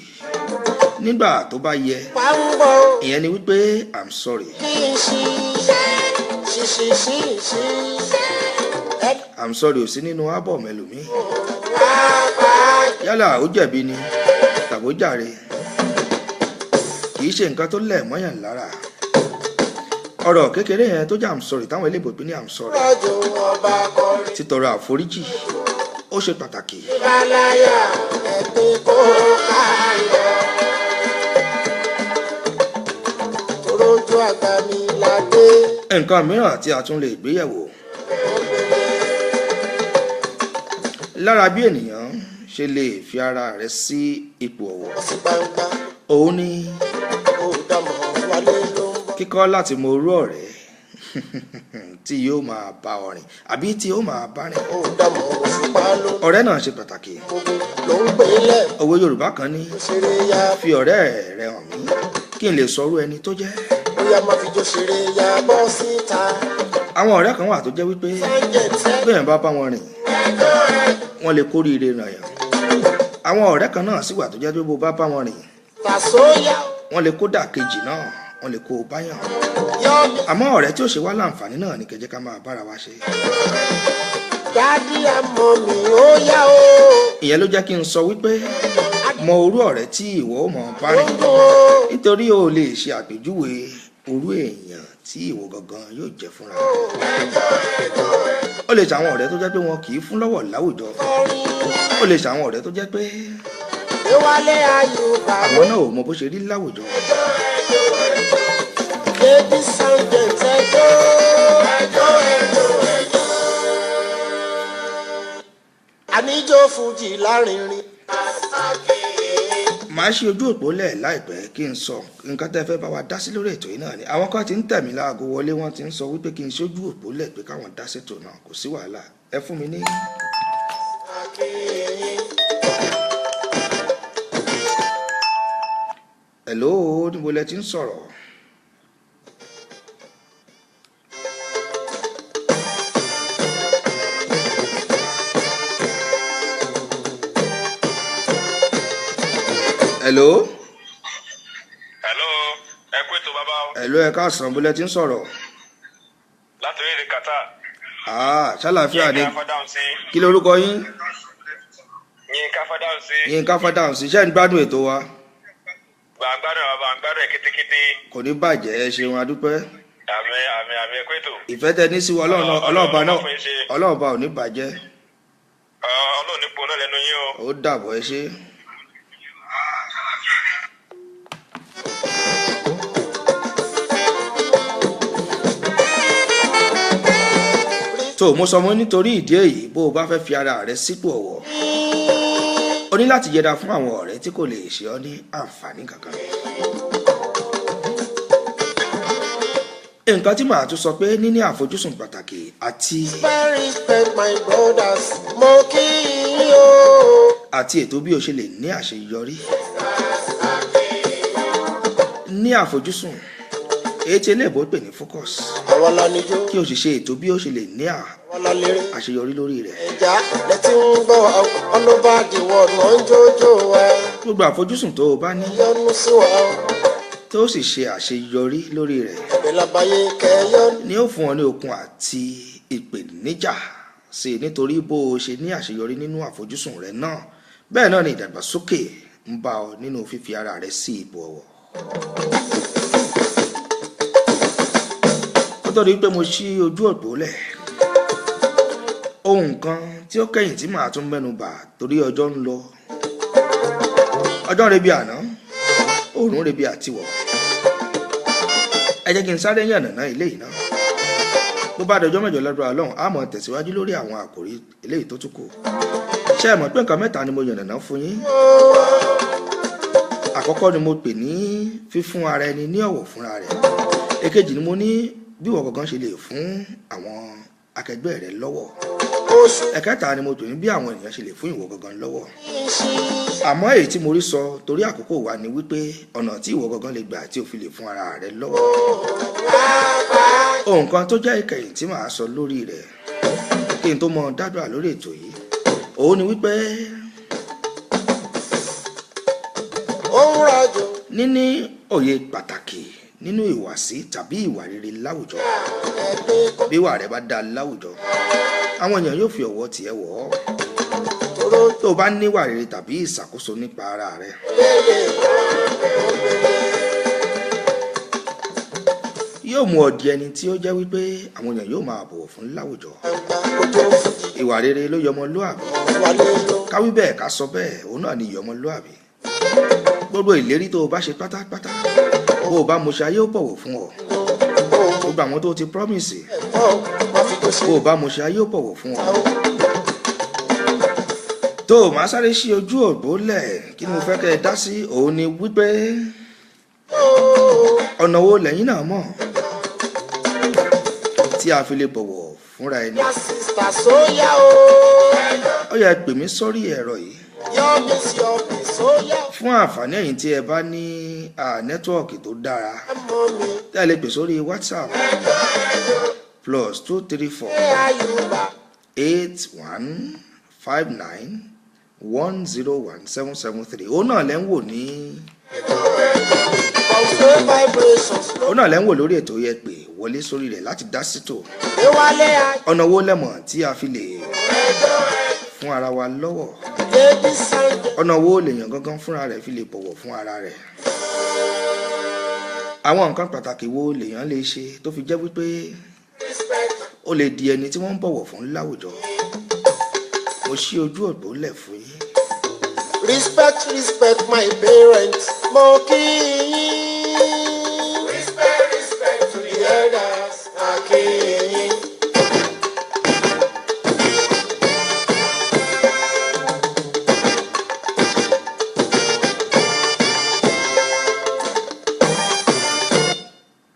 nígbà tó bá yẹ. Pa ń bọ̀ o. Ìyẹn ni wípé I'm sorry. Kí n ṣí. Ṣí ṣí ṣí ṣí. Ẹ I'm sorry ò sí nínú ábọ̀mù ẹlòmíì. pàápàá. Yálà ó jẹ̀bi ni tàbó jàre, kì í ṣe nǹkan tó lẹ̀ mọ́yàn lára. Ọ̀rọ̀ kékeré yẹn tó jẹ́ I'm sorry táwọn eléèbó pè ní I'm sorry, Rọ̀jò ọba kọrin. títọrọ àforíjì, ó ṣe pàtàkì. Ìbáláyà ẹ̀pin kó káyọ̀. Torójú àgbà mi la dé. Nǹkan mìíràn tí a tún lè gbéyẹ̀wò lára bí ènìyàn ṣe lè fi ara rẹ̀ sí ipò ọ̀wọ̀, Wọ́n sì gbangba òun ni ó dàmọ̀ wálé ló ń bọ̀. kíkọ́ láti mọ orú ọ̀rẹ́ tí yóò máa bá ọ rìn àbí tí yóò máa bá rìn. Ó dàmọ̀ òṣùpá ló ń Ọ̀rẹ́ náà ṣe pàtàkì. gbogbo ló ń pè é lẹ̀. Òwe Yorùbá kan ní, Ṣeré ya fi ọ̀rẹ́ rẹ hàn mí kí n lè sọrú ẹni tó jẹ́. Bóyá máa fi jó ṣeré ya bọ́ síta. Àwọn ọ̀rẹ́ kan wà tó jẹ́ wípé Sáńjẹ̀ tẹ́ bẹ́ẹ̀ bá bá wọn rìn, wọ́n lè kórìíre ràn yàn. Àwọn ọ̀rẹ́ kan náà sì wà tó jẹ́ pé bó bá bá wọn rìn, tàṣóyà wọ́n lè kó dà kejì náà, wọ́n lè kó o báyàn. Yọ mi. Àmọ́ ọ̀rẹ́ tí ó ṣe wá láǹfààní náà ni kẹjẹ́ ká máa bára wa ṣe. Dádì àmọ́ mi ó yá o. Ìyẹn ló jẹ́ kí n sọ wípé mọ orú ọ̀rẹ́ tí ìwọ ó mọ̀ bá Ó rìn, ń dùn ó. nítorí o lè ṣe àpèjúwe orú èèyàn tí ìwọ gangan yóò jẹ́ fúnra rẹ̀. Ó lè ṣàwọn ọ̀rẹ́ tó jẹ́ pé wọn kì í fún lọ́wọ́ láwùjọ. Kọrin Ó lè ṣàwọn ọ̀rẹ́ tó jẹ́ pé Déwálé Ayùbá. àwọn náà ò mọ bó ṣe rí láwùjọ. Baby Sáńjẹ̀ tẹ́jọ́. Ẹjọ́ ẹjọ́ ẹjọ́. Àníjó Fújì lárinrin. Màá ṣe ojú òpó lẹ̀ láìpẹ́ kí n sọ nǹkan tẹ́ fẹ́ bá wa dá sí lórí ètò yìí náà ni. Àwọn kan ti ń tẹ̀ mí láago wọlé, wọ́n ti ń sọ wípé kí n ṣojú òpó lẹ̀ pé káwọn dá sétò náà. Kò sí wàhálà, ẹ fún mi ní. Hello, níbo lẹ ti ń sọ̀rọ̀? Hello. Hello, ẹ kú ètò bàbá o. Hello, ẹ káàsán, bó lẹ ti ń sọ̀rọ̀? Láti orílẹ̀ Qatar. Ah, ṣàlàáfíà ni? Yínká Fádáhùnsí. Kí lorúkọ yín? Yínká Fádáhùnsí. Yínká Fádáhùnsí, ṣé ń gbádùn ètò wa? Gbàngbádùn bàbá, ń gbádùn ẹ̀ kétékété. Kò ní bàjẹ́, ẹ ṣeun, adúpẹ́. Àmín àmín àmín, ẹ kú ètò. Ìfẹ́ tẹ ní sí wa, Ọlọ́run náà- Ọlọ́run náà, Ọlọ́run bá ò ní bàjẹ́. Ọlọ́run nípò náà lẹ́nu yín o. Ó dàbọ̀, ẹ ṣé. Tó mo sọ mọ́ nítorí ìdí èyí, bó o bá fẹ́ fi ara rẹ sípò ọ̀wọ̀, o ní láti yẹra fún àwọn ọ̀rẹ́ tí kò lè ṣe ọ́ ní àǹfààní kankan. Nǹkan tí màá tún sọ pé níní àfojúsùn pàtàkì àti Respect, respect my brothers. Mo kí yín o. àti ètò bí o ṣe lè ní àṣeyọrí. Ní àfojúsùn èyí tí eléèbó pè ní focus, Àwa la níjó, kí o sì ṣe ètò bí o ṣe lè ní àwa la léré. àṣeyọrí lórí rẹ̀. Ẹja lẹ ti ń gbọ́ wa all over the world, wọ́n ń jójó wa. Gbogbo àfojúsùn tó o bá ní Yọ́nú sí wa o. tó o sì ṣe àṣeyọrí lórí rẹ̀ Ẹ̀bẹ̀ labayé kẹyọ́nú. ni ó fún ọ ní okun àti ìpèníjà sí i, nítorí bó o ṣe ní àṣeyọrí nínú àfojúsùn rẹ náà, bẹ́ẹ̀ náà ni ìdàgbàsókè ń bá ọ nínú fífi ara rẹ sí ipò ọ̀wọ̀. Kó tó di pé mo ṣí ojú òpó lẹ̀, ohun kan tí ó kẹ́yìn tí màá tún mẹ́nu bà, torí ọjọ́ ń lọ, ọjọ́ ń rebi àná, òòrùn rebi àtiwọ̀, ẹ jẹ́ kí n sáré yànnàná eléyìí náà. Bó bá dọjọ́ 8 lọ́dọ̀ Ọlọ́run, á mọ̀ tẹ̀síwájú lórí àwọn àkòrí eléyìí tó tún kù. Ṣé ẹ mọ̀ pé nǹkan mẹ́ta ni mo yànnàná fún yín? Àkọ́kọ́ ni mo pè ní fífún ara ẹni ní ọ̀wọ̀ fúnra rẹ̀. Èkejì ni mo ní bí ìwọ gangan ṣe lè fún àwọn akẹgbẹ́ rẹ lọ́wọ́. Oṣù Ẹ̀kẹta ni mo pè ní bí àwọn ènìyàn ṣe lè fún ìwọ gangan lọ́wọ́. ṣí. Àmọ́ èyí tí mo rí sọ torí àkókò wa ni wípé ọ̀nà tí ìwọ gangan lè gbà tí o fi lè fún ara rẹ lọ́wọ́. Ohun kan tó jẹ́ ìkẹyìn tí màá sọ lórí rẹ̀ kí n tó mọ dádúrà lórí ètò yìí, òun ni wípé Ó ń rajò. níní òye pàtàkì nínú ìwàsí tàbí ìwà rere láwùjọ. Ẹ̀pin kò Bí ìwà rẹ bá dáa láwùjọ, àwọn èèyàn yóò fi ọ̀wọ̀ tiẹ̀ wọ̀ ọ́. tóró Tó o bá níwà rere tàbí ìṣàkóso nípa ara rẹ, lélẹ̀. Yóò mú ọ di ẹni tí ó jẹ́ wípé àwọn èèyàn yóò máa bọ̀wọ̀ fún láwùjọ. Ìwà rere ló yọmọlúàbí. Ká wí bẹ́ẹ̀, ká sọ bẹ́ẹ̀, òun náà ni ìyọmọlúàbí. Gbogbo ìlérí tó o bá ṣe pátápátá, bó o bá mo ṣe, ayé ó bọ̀wọ̀ fún ọ. Gbogbo àwọn tó o ti promise, bó o bá mo ṣe, ayé ó bọ̀wọ̀ fún ọ. Tó o máa sáré sí ojú ògbó lẹ̀, kí ni mo fẹ́ kẹ́ ẹ dá sí? Òun ni wípé ọ̀nà wo lẹ́yìn náà mọ̀ tí a fi lè bọ̀wọ̀ fúnra ẹni? Ó yẹ pè mí sórí ẹ̀rọ yìí fún àǹfààní ẹ̀yin tí ẹ bá ní network tó dára, tí a lè pè sórí WhatsApp +234 81 59 101 773. Òun náà lẹ́ ń wò lórí ètò yẹ pé wọlé sórí rẹ̀ láti dá sítò. Ọ̀nà wo lẹ́mọ̀ tí a fi lè fún ara wa lọ́wọ́? Ọ̀nà wo lèèyàn gangan fúnra rẹ̀ fi lè bọ̀wọ̀ fún ara rẹ̀? Àwọn nǹkan pàtàkì wo lèèyàn lè ṣe tó fi jẹ́ wípé ó lè di ẹni tí wọ́n ń bọ̀wọ̀ fún láwùjọ? Mo ṣí ojú òpó lẹ̀ fún yín. Respect, respect my parents, mo kí yín. Respect, respect to the elders, a kí yín.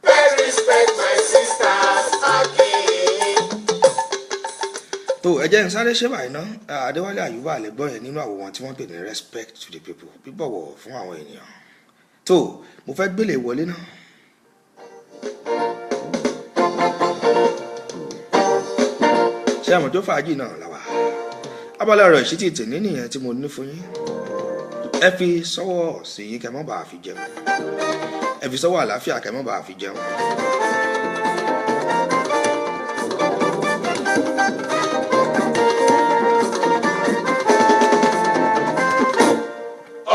Respect, respect my sisters, a kí yín. Tó ẹ jẹ́ n sáré ṣe báyìí ná. Adéwálé Àyùbá lè gbọ́ yẹn nínú àwòrán tí wọ́n pè ní respect to the people, bíbọ̀wọ̀ fún àwọn ènìyàn. Tó mo fẹ́ gbélé wọlé náà. Ṣé àmọ̀ tó fàájì náà làwà? Abala ọ̀rọ̀ ìṣítí tèmi nìyẹn tí mo ní fún yín. Ẹ fi sọ́wọ́ sí yín kẹ́ mọ́ bàa fi jẹun. Ẹ fi sọ́wọ́ àlàáfíà kẹ́ mọ́ bàa fi jẹun.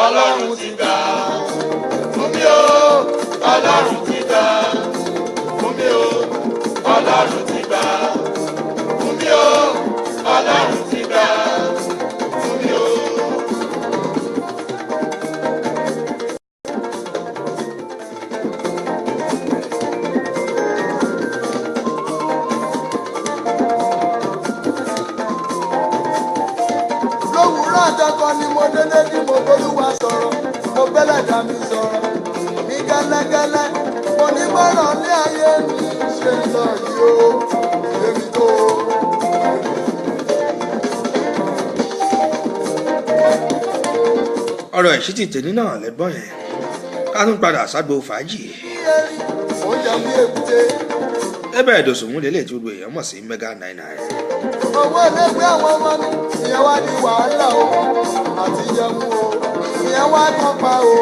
Ọlọ́run ti gbà fún mi o, Ọlọ́run ti gbà fún mi o, Ọlọ́run ti gbà fún mi o, Ọlọ́run ti gbà fún mi o. Lówùúrọ̀ àtọkọ ni mo dédé ní mo bólúwa sọ̀rọ̀, mo bẹ́lẹ̀ dá mi sọ̀rọ̀ ní gẹ́lẹ́gẹ́lẹ́. Mo ní bọ́rọ̀ ní ayé mi ṣe ń lọ yìí o, èmi tó o. Ọ̀rọ̀ ìṣítí tèmi náà lẹ́gbọ́n yẹn. Ká tún padà ságbo fàájì. Bí erin ó jẹun bí èkúté. Ẹbẹ̀ ìdòsùnmú lélẹ̀ tí gbogbo èèyàn mọ̀ sí Mega 99. Owó ilégbé àwọn ọmọ mi, ìyẹn wá ní wàhálà o, àti jẹun o, ìyẹn wá tán pa o.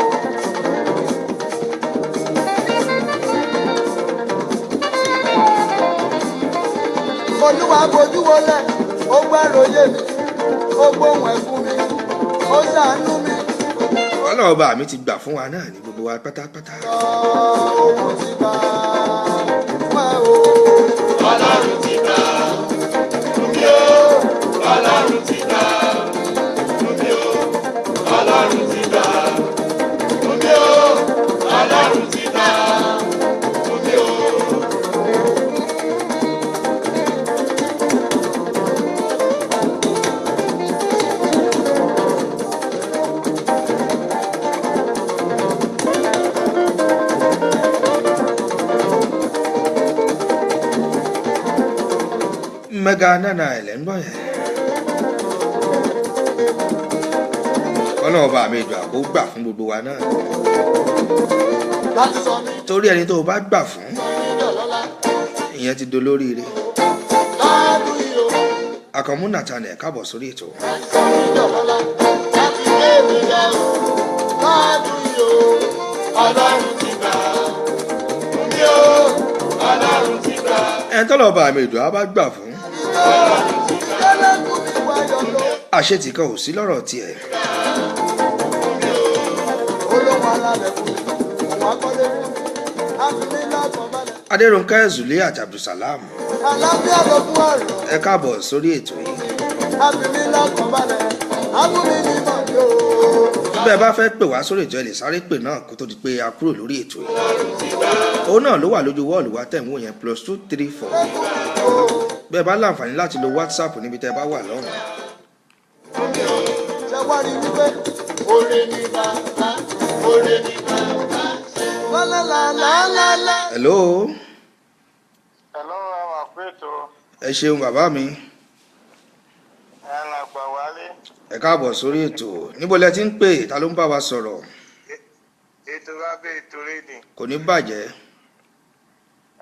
Olúwa bojú wọlé, ó gbàròyé mi, ó gbóhùn ẹkún mi, ó ṣàánú mi. Ọlọ́run ọba mi ti gbà fún wa náà ní gbogbo wa pátápátá. Òun ti gbà fún ẹ o. Ọlọ́run ti gbà fún mi o, Ọlọ́run ti gbà fún mi o, Ọlọ́run ti gbà fún mi o, Ọlọ́run ti gbà fún mi o. Mega 99 lẹ́ ń gbọ́ yẹn. Ọlọ́run ọba mi ìgbà kó gbà fún gbogbo wa náà. Láti sọ mí Torí ẹni tó o bá gbà fún, dọ̀lọ́lá ìyẹn ti dolóríire. lọ́dún yìí o. Àkànmú Nathaniel, káàbọ̀ sórí ètò. Láti sọ mí dọ̀lọ́lá, láti gbé mi ga o lọ́dún yìí o. Ọlọ́run ti gbà fún mi o, Ọlọ́run ti gbà. Ẹni tọ́lọ̀ ọba mi ìdùn á bá gbà fún, Ẹlẹ́kùn mi wáyọ̀ lọ. àṣetì kan ò sí lọ́rọ̀ tiẹ̀. Olóhùn alálẹ̀ fún mi, òun akọ́lé fún mi, á fi mí lọ́kàn balẹ̀. Adérónkẹ́ Zuliat Abdulsalam, Àlàáfíà ló fún ọ̀rọ̀. ẹ káàbọ̀ sórí ètò yìí. Àbímí lọ́kàn balẹ̀, àbúmi ní mọ̀jọ́. Bẹ́ẹ̀ bá fẹ́ pè wá sórí ètò, ẹ lè sáré pè náà kó tó di pé a kúrò lórí ètò yìí. Òun náà ló wà lójú wọ́ọ̀lù wa tẹ̀ ń wò yẹn, +234. Bẹ́ẹ̀ bá láǹfààní láti lo WhatsApp níbi tẹ́ ẹ bá wà lọ́hùn. Ṣé wá rí wípé oore ni bàbá, oore ni bàbá. Lálálálálá. Hello. Hello, àwọn àpètò. Ẹ ṣeun bàbá mi. Ẹ làgbà wálé. Ẹ káàbọ̀ sórí ètò. Níbo lẹ ti ń pè? Ta ló ń bá wa sọ̀rọ̀? Ètò lábẹ́ ètò rédì. Kò ní bàjẹ́.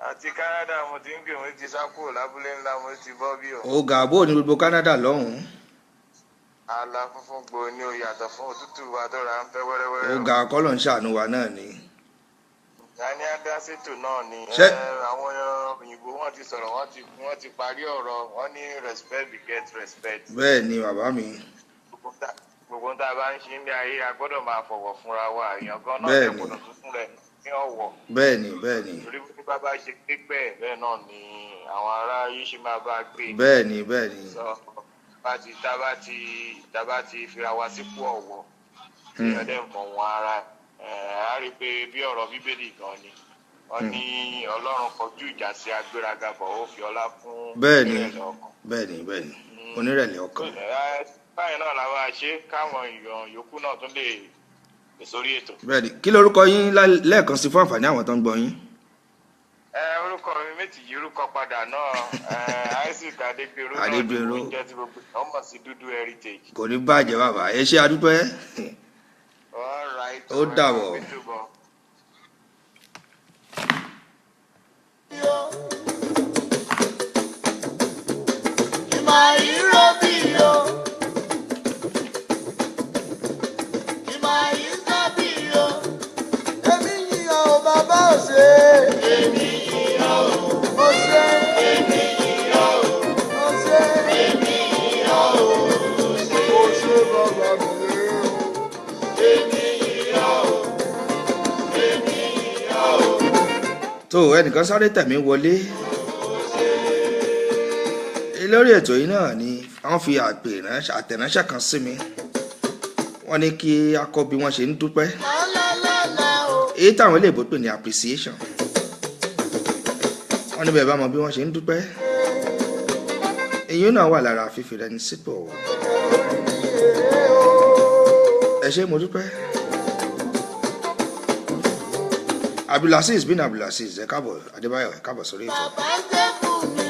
Àti Canada mo ti ń gbé, mo ti sá kúrò lábúlé ńlá, mo ti bọ́ bí o. Ó ga bó ní gbogbo Canada lọ́hùn-ún? Àlà funfun gbòó ni o, yàtọ̀ fún òtútù wa tó ra ń fẹ́ wẹ́rẹ́wẹ́rẹ́. Ó ga, kọ́lọ̀ ń ṣàánú wa náà ni. Dání Adásètò náà ni. Àwọn òyìnbó wọ́n ti sọ̀rọ̀, wọ́n ti parí ọ̀rọ̀, wọ́n ní respect beget respect. Bẹ́ẹ̀ ni bàbá mi. Gbogbo tá a bá ń ṣe ní ayé, a gbọ́dọ̀ máa fọ̀wọ̀ fúnra wa. Èèyàn gan náà Bẹ́ẹ̀ ni. jẹ́ gbọ́dọ̀ tún fún rẹ̀ ní ọ̀wọ̀. bẹ́ẹ̀ ni bẹ́ẹ̀ ni Torí bí bàbá ṣe gbé bẹ́ẹ̀ bẹ́ẹ̀ náà ni àwọn ará yìí ṣe máa bá a gbé. bẹ́ẹ̀ ni bẹ́ẹ̀ ni Sọ bá ti tá bá ti tá bá ti fira wa sípò ọ̀wọ̀, èèyàn dẹ̀ mọ̀ wọn ara ẹ̀ á rí i pé bí ọ̀rọ̀ Bíbélì gan ni wọ́n ní Ọlọ́run kọjú ìjà sí agbéraga bọ̀, ó fi ọlá fún bẹ́ẹ̀ ni ìrẹ̀lẹ̀ ọkàn. bẹ́ẹ̀ ni bẹ́ẹ̀ ni onírẹ̀lẹ̀ ọkàn. Báyìí náà la máa ṣe káwọn èèyàn yòókù náà tún lè pè sórí ètò. Bẹ́ẹ̀ ni. Kí lorúkọ yín lẹ́ẹ̀kan sí fún àǹfààní àwọn tó ń gbọ́ yín? Ẹ orúkọ mi méjì yìí, orúkọ padà náà, ẹ Isaac Adégbèrú náà ni. Adégbèrú. Mo ń jẹ́ tí gbogbo èèyàn mọ̀ sí Dúdú Heritage. Kò ní bàjẹ́ bàbá, ẹ ṣé, adúpẹ́. All right. Ó dàbọ̀. Ẹ Ìmọ̀ ìró bí o. Ìmọ̀ ìsá bí o. Èmi yìnyín o, bàbá ò ṣe. Èmi yìnyín o. Ó ṣe. Èmi yìnyín o. Ó ṣe. Èmi yìnyín o. Ó ṣe bàbá mi o. Èmi yìnyín o. Èmi yìnyín o. Tó ẹnìkan sáré tẹ̀mí wọlé lórí ètò yìí náà ni wọ́n fi àtẹ̀ránṣẹ́ kan sí mi. Wọ́n ní kí a kọ́ bí wọ́n ṣe ń dúpẹ́, Lálálálá o. èyí táwọn eléèbó pè ní appreciation. Wọ́n ní bẹ́ẹ̀ bá mọ bí wọ́n ṣe ń dúpẹ́, èyí náà wà lára fífi rẹni sípò ọ̀wọ̀. Ẹ ṣé, mo dúpẹ́. Abdulaziz bin Abdulaziz, ẹ káàbọ̀. Adébáyọ̀, ẹ káàbọ̀ sórí ètò. Bàbá ṣe fún mi.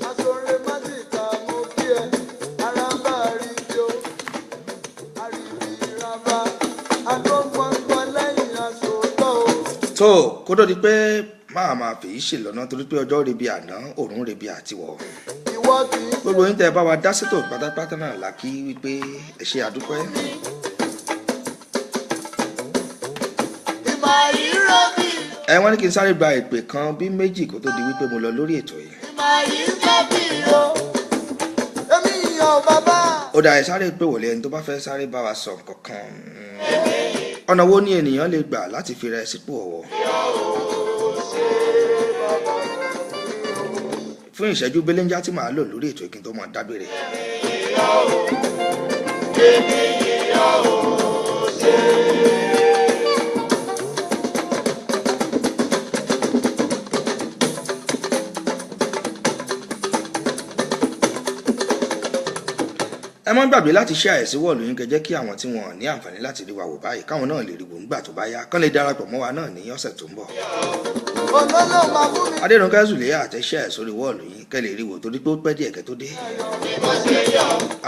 Aṣọre májìká mo kí ẹ, ara ń bá rí bí ó, àríbí rábà, agbóngbọ́ngbọ́n lẹ́yìn aṣòótọ́ o. Tó kó tó di pé máa máa fèyí ṣe lọ́nà, torí pé ọjọ́ rebi àná, òrùn rebi àtiwọ̀. Ìwọ kì í Gbogbo yín tẹ́ ẹ bá wa dá sétò pátápátá náà là kí wípé ẹ ṣe, àdúpẹ́. Ìmọ̀ ìró bí, Ẹ wọ́n ní kí n sáré gba ìpè kan bí méjì kó tó di wípé mo lọ lórí ètò yìí. Ìmọ̀ ìsá bí o. Èmi yàn bàbá. Ó dà, ẹ sáré pé wòlé ẹni tó bá fẹ́ sáré bá wa sọ nǹkan kan. Ọ̀nà wo ni ènìyàn lè gbà láti fi rẹ sípò ọ̀wọ̀? Fún ìṣẹ́jú belenja tí màá lò lórí ètò kí n tó máa dágbére. Ẹ má gbàgbé láti ṣe àìsí wọ́ọ̀lù yín, kẹ́ jẹ́ kí àwọn tí wọn ní àǹfààní láti rí wa wò báyìí káwọn náà lè rí wò ńgbà tó bá yá, kán lè darapọ̀ mọ́ wa náà ní ọ̀sẹ̀ tó ń bọ̀. Olólò máa mú mi. Adérónkẹ́ Zùlẹ́yà, àtẹ̀ṣẹ́ ẹ̀ sórí wọ́ọ̀lù yín kẹ́ lè rí wò, torí pé ó pẹ́ díẹ̀ kẹ́ tó dé.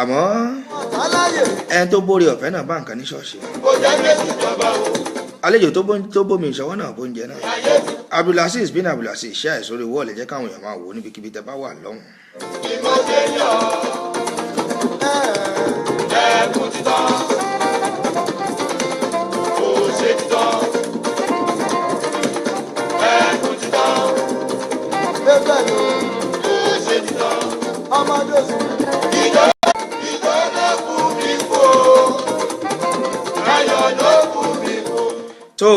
Àmọ́ Ọ̀tá láyè. ẹni tó bóre ọ̀fẹ́ náà bá nǹkan ní ṣọ́ọ̀ṣì. Kò jẹ́ Jésù jọba o. Àlejò tó bómi ìṣọwọ́ náà bóúnjẹ náà. Abdulaziz bin Abdulaziz, ṣe ẹ̀ sórí wọ́ọ̀lù, jẹ́ káwọn èèyàn máa wò ó níbikíbi tẹ́ bá wà lọ́hùn. Bí mo ṣe yọ̀, ẹkún títọ́, kò ṣe títọ́, ẹkún títọ́, Bébẹ̀ ló kò ṣe títọ́. ọmọdé sùn. Ìjọ ìjọ ló kù mí kú o, ayọ̀ ló kù. Tó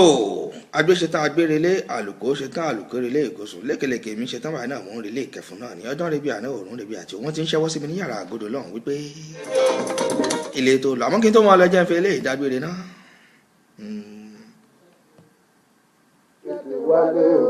agbéṣetán agbérelé, àlùkò ṣetán àlùkò relé ìkósùn, lékeleke mi ṣetán báyìí náà mò ń relé ìkẹfun náà ní ọjọ́ rebi àná òórùn rebi àti wọ́n ti ń ṣẹ́wọ́ sí mi ní yàrá àgọ́dọ̀ lọ́hùn wípé ilé tó lọ, àmọ́ kí n tó máa lọ jẹ́ ń fi eléyìí dágbére náà. Wálé o.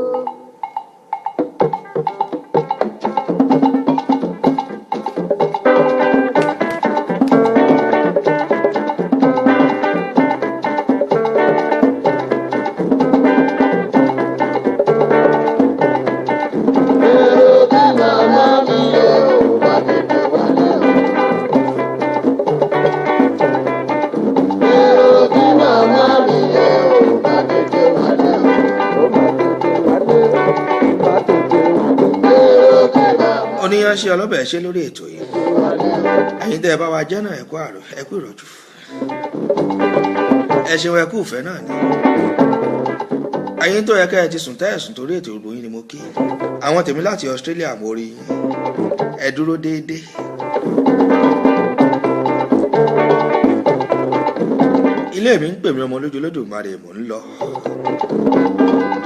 Èrò tí màmá mi yóò bá tètè wálé o. Èrò tí màmá mi yóò bá tètè wálé o. Ó bá tètè wálé, bá tètè wálé. Èrò tí màmá Oníyanṣẹ́ ọlọ́bẹ̀ ṣe lórí ètò yìí. mi wálé o. Ẹ̀yin tẹ́ ẹ bá wa jẹ́ náà, ẹ̀kú àrò, ẹ̀kú ìrọ̀jú, ẹ ṣeun, ẹ̀kú ìfẹ́ náà ni. Ẹ̀yin tó yẹ kẹ́ ẹ ti sùn tẹ́ ẹ sùn torí ètò ìròyìn ni mo kí àwọn tèmi láti Australia, mo rí yín, ẹ dúró déédéé. Ilé mi ń pè mí, ọmọ lójú Olódùmarè, mò ń lọ.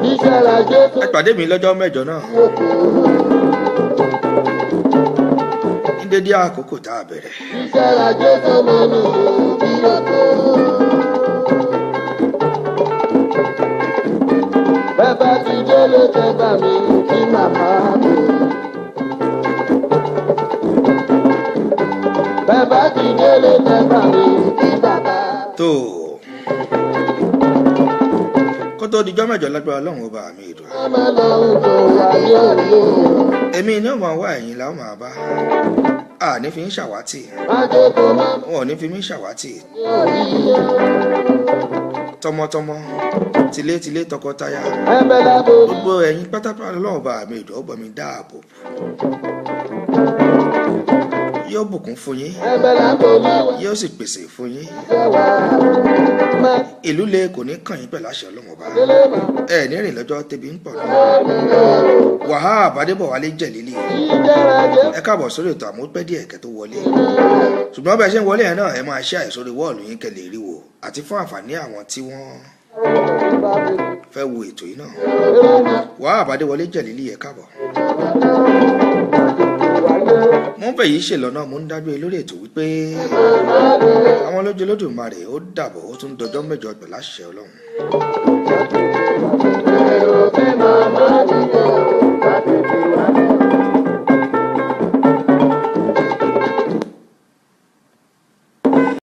Iṣẹ́ la jẹ́ tó Ẹ pàdé mi lọ́jọ́ mẹ́jọ náà yòókù. ní dédé àkókò tá a bẹ̀rẹ̀. Iṣẹ́ la jẹ́ tó mọ́nú bí yòókù. Bàbá ti délé tẹ́ bá mi kí màmá mi. Bàbá ti délé tẹ́ bá mi kí bàbá. Tó kó tó dijọ́ mẹ́jọ, lágbára Ọlọ́run ọba mi ìdùn. Màmá lọ ń tó ayé òye. Èmi ni ó máa wá, ẹ̀yìn la ó máa bá a ní fi ń ṣàwátì. Má jẹ́ kó má Wọn ò ní fi mí ṣàwátì. ní òyìnbó. Tọmọtọmọ, tilétilé, tọkọtaya, Ẹbẹ̀ lábo. gbogbo ẹ̀yin pátápátá, Ọlọ́run ọba mi ìdùn ó bọ̀ mi dáàbò bò, yóò bùkún fún yín, Ẹbẹ̀ lábo lọ́wọ́ yóò sì pèsè fún yín. ṣẹ́ wá. Má Ìlú le kò ní kàn yín pẹ̀lú àṣẹ Ọlọ́run ọba. délé mọ́. Ẹ ní rìn lọ́jọ́ tẹbi ń pọ̀ náà. Wahab Adébọ̀wálé Jẹ̀lílì, ẹ káàbọ̀ sórí ètò, àmọ́ pẹ́ díẹ̀ kẹ́ tó wọlé, ṣùgbọ́n bẹ́ẹ̀ ṣe ń wọlé yẹn náà, ẹ máa ṣe àìsórí wọ́ọ̀lù yín kẹ́ lè rí wò, àti fún àǹfààní àwọn tí wọ́n fẹ́ wo ètò yìí náà. Wahab Adéwọlé Jẹ̀lílì, ẹ káàbọ̀. Mo ń bẹ̀ yìí ṣèlọ́nà, mo ń dágbére lórí ètò wípé àwọn lójú Olódùmarè, ó dàbọ̀, ó tún dọjọ́ mẹ́jọ pẹ̀lú àṣẹ Ọlọ́run. Èrò tí màmá mi yẹ.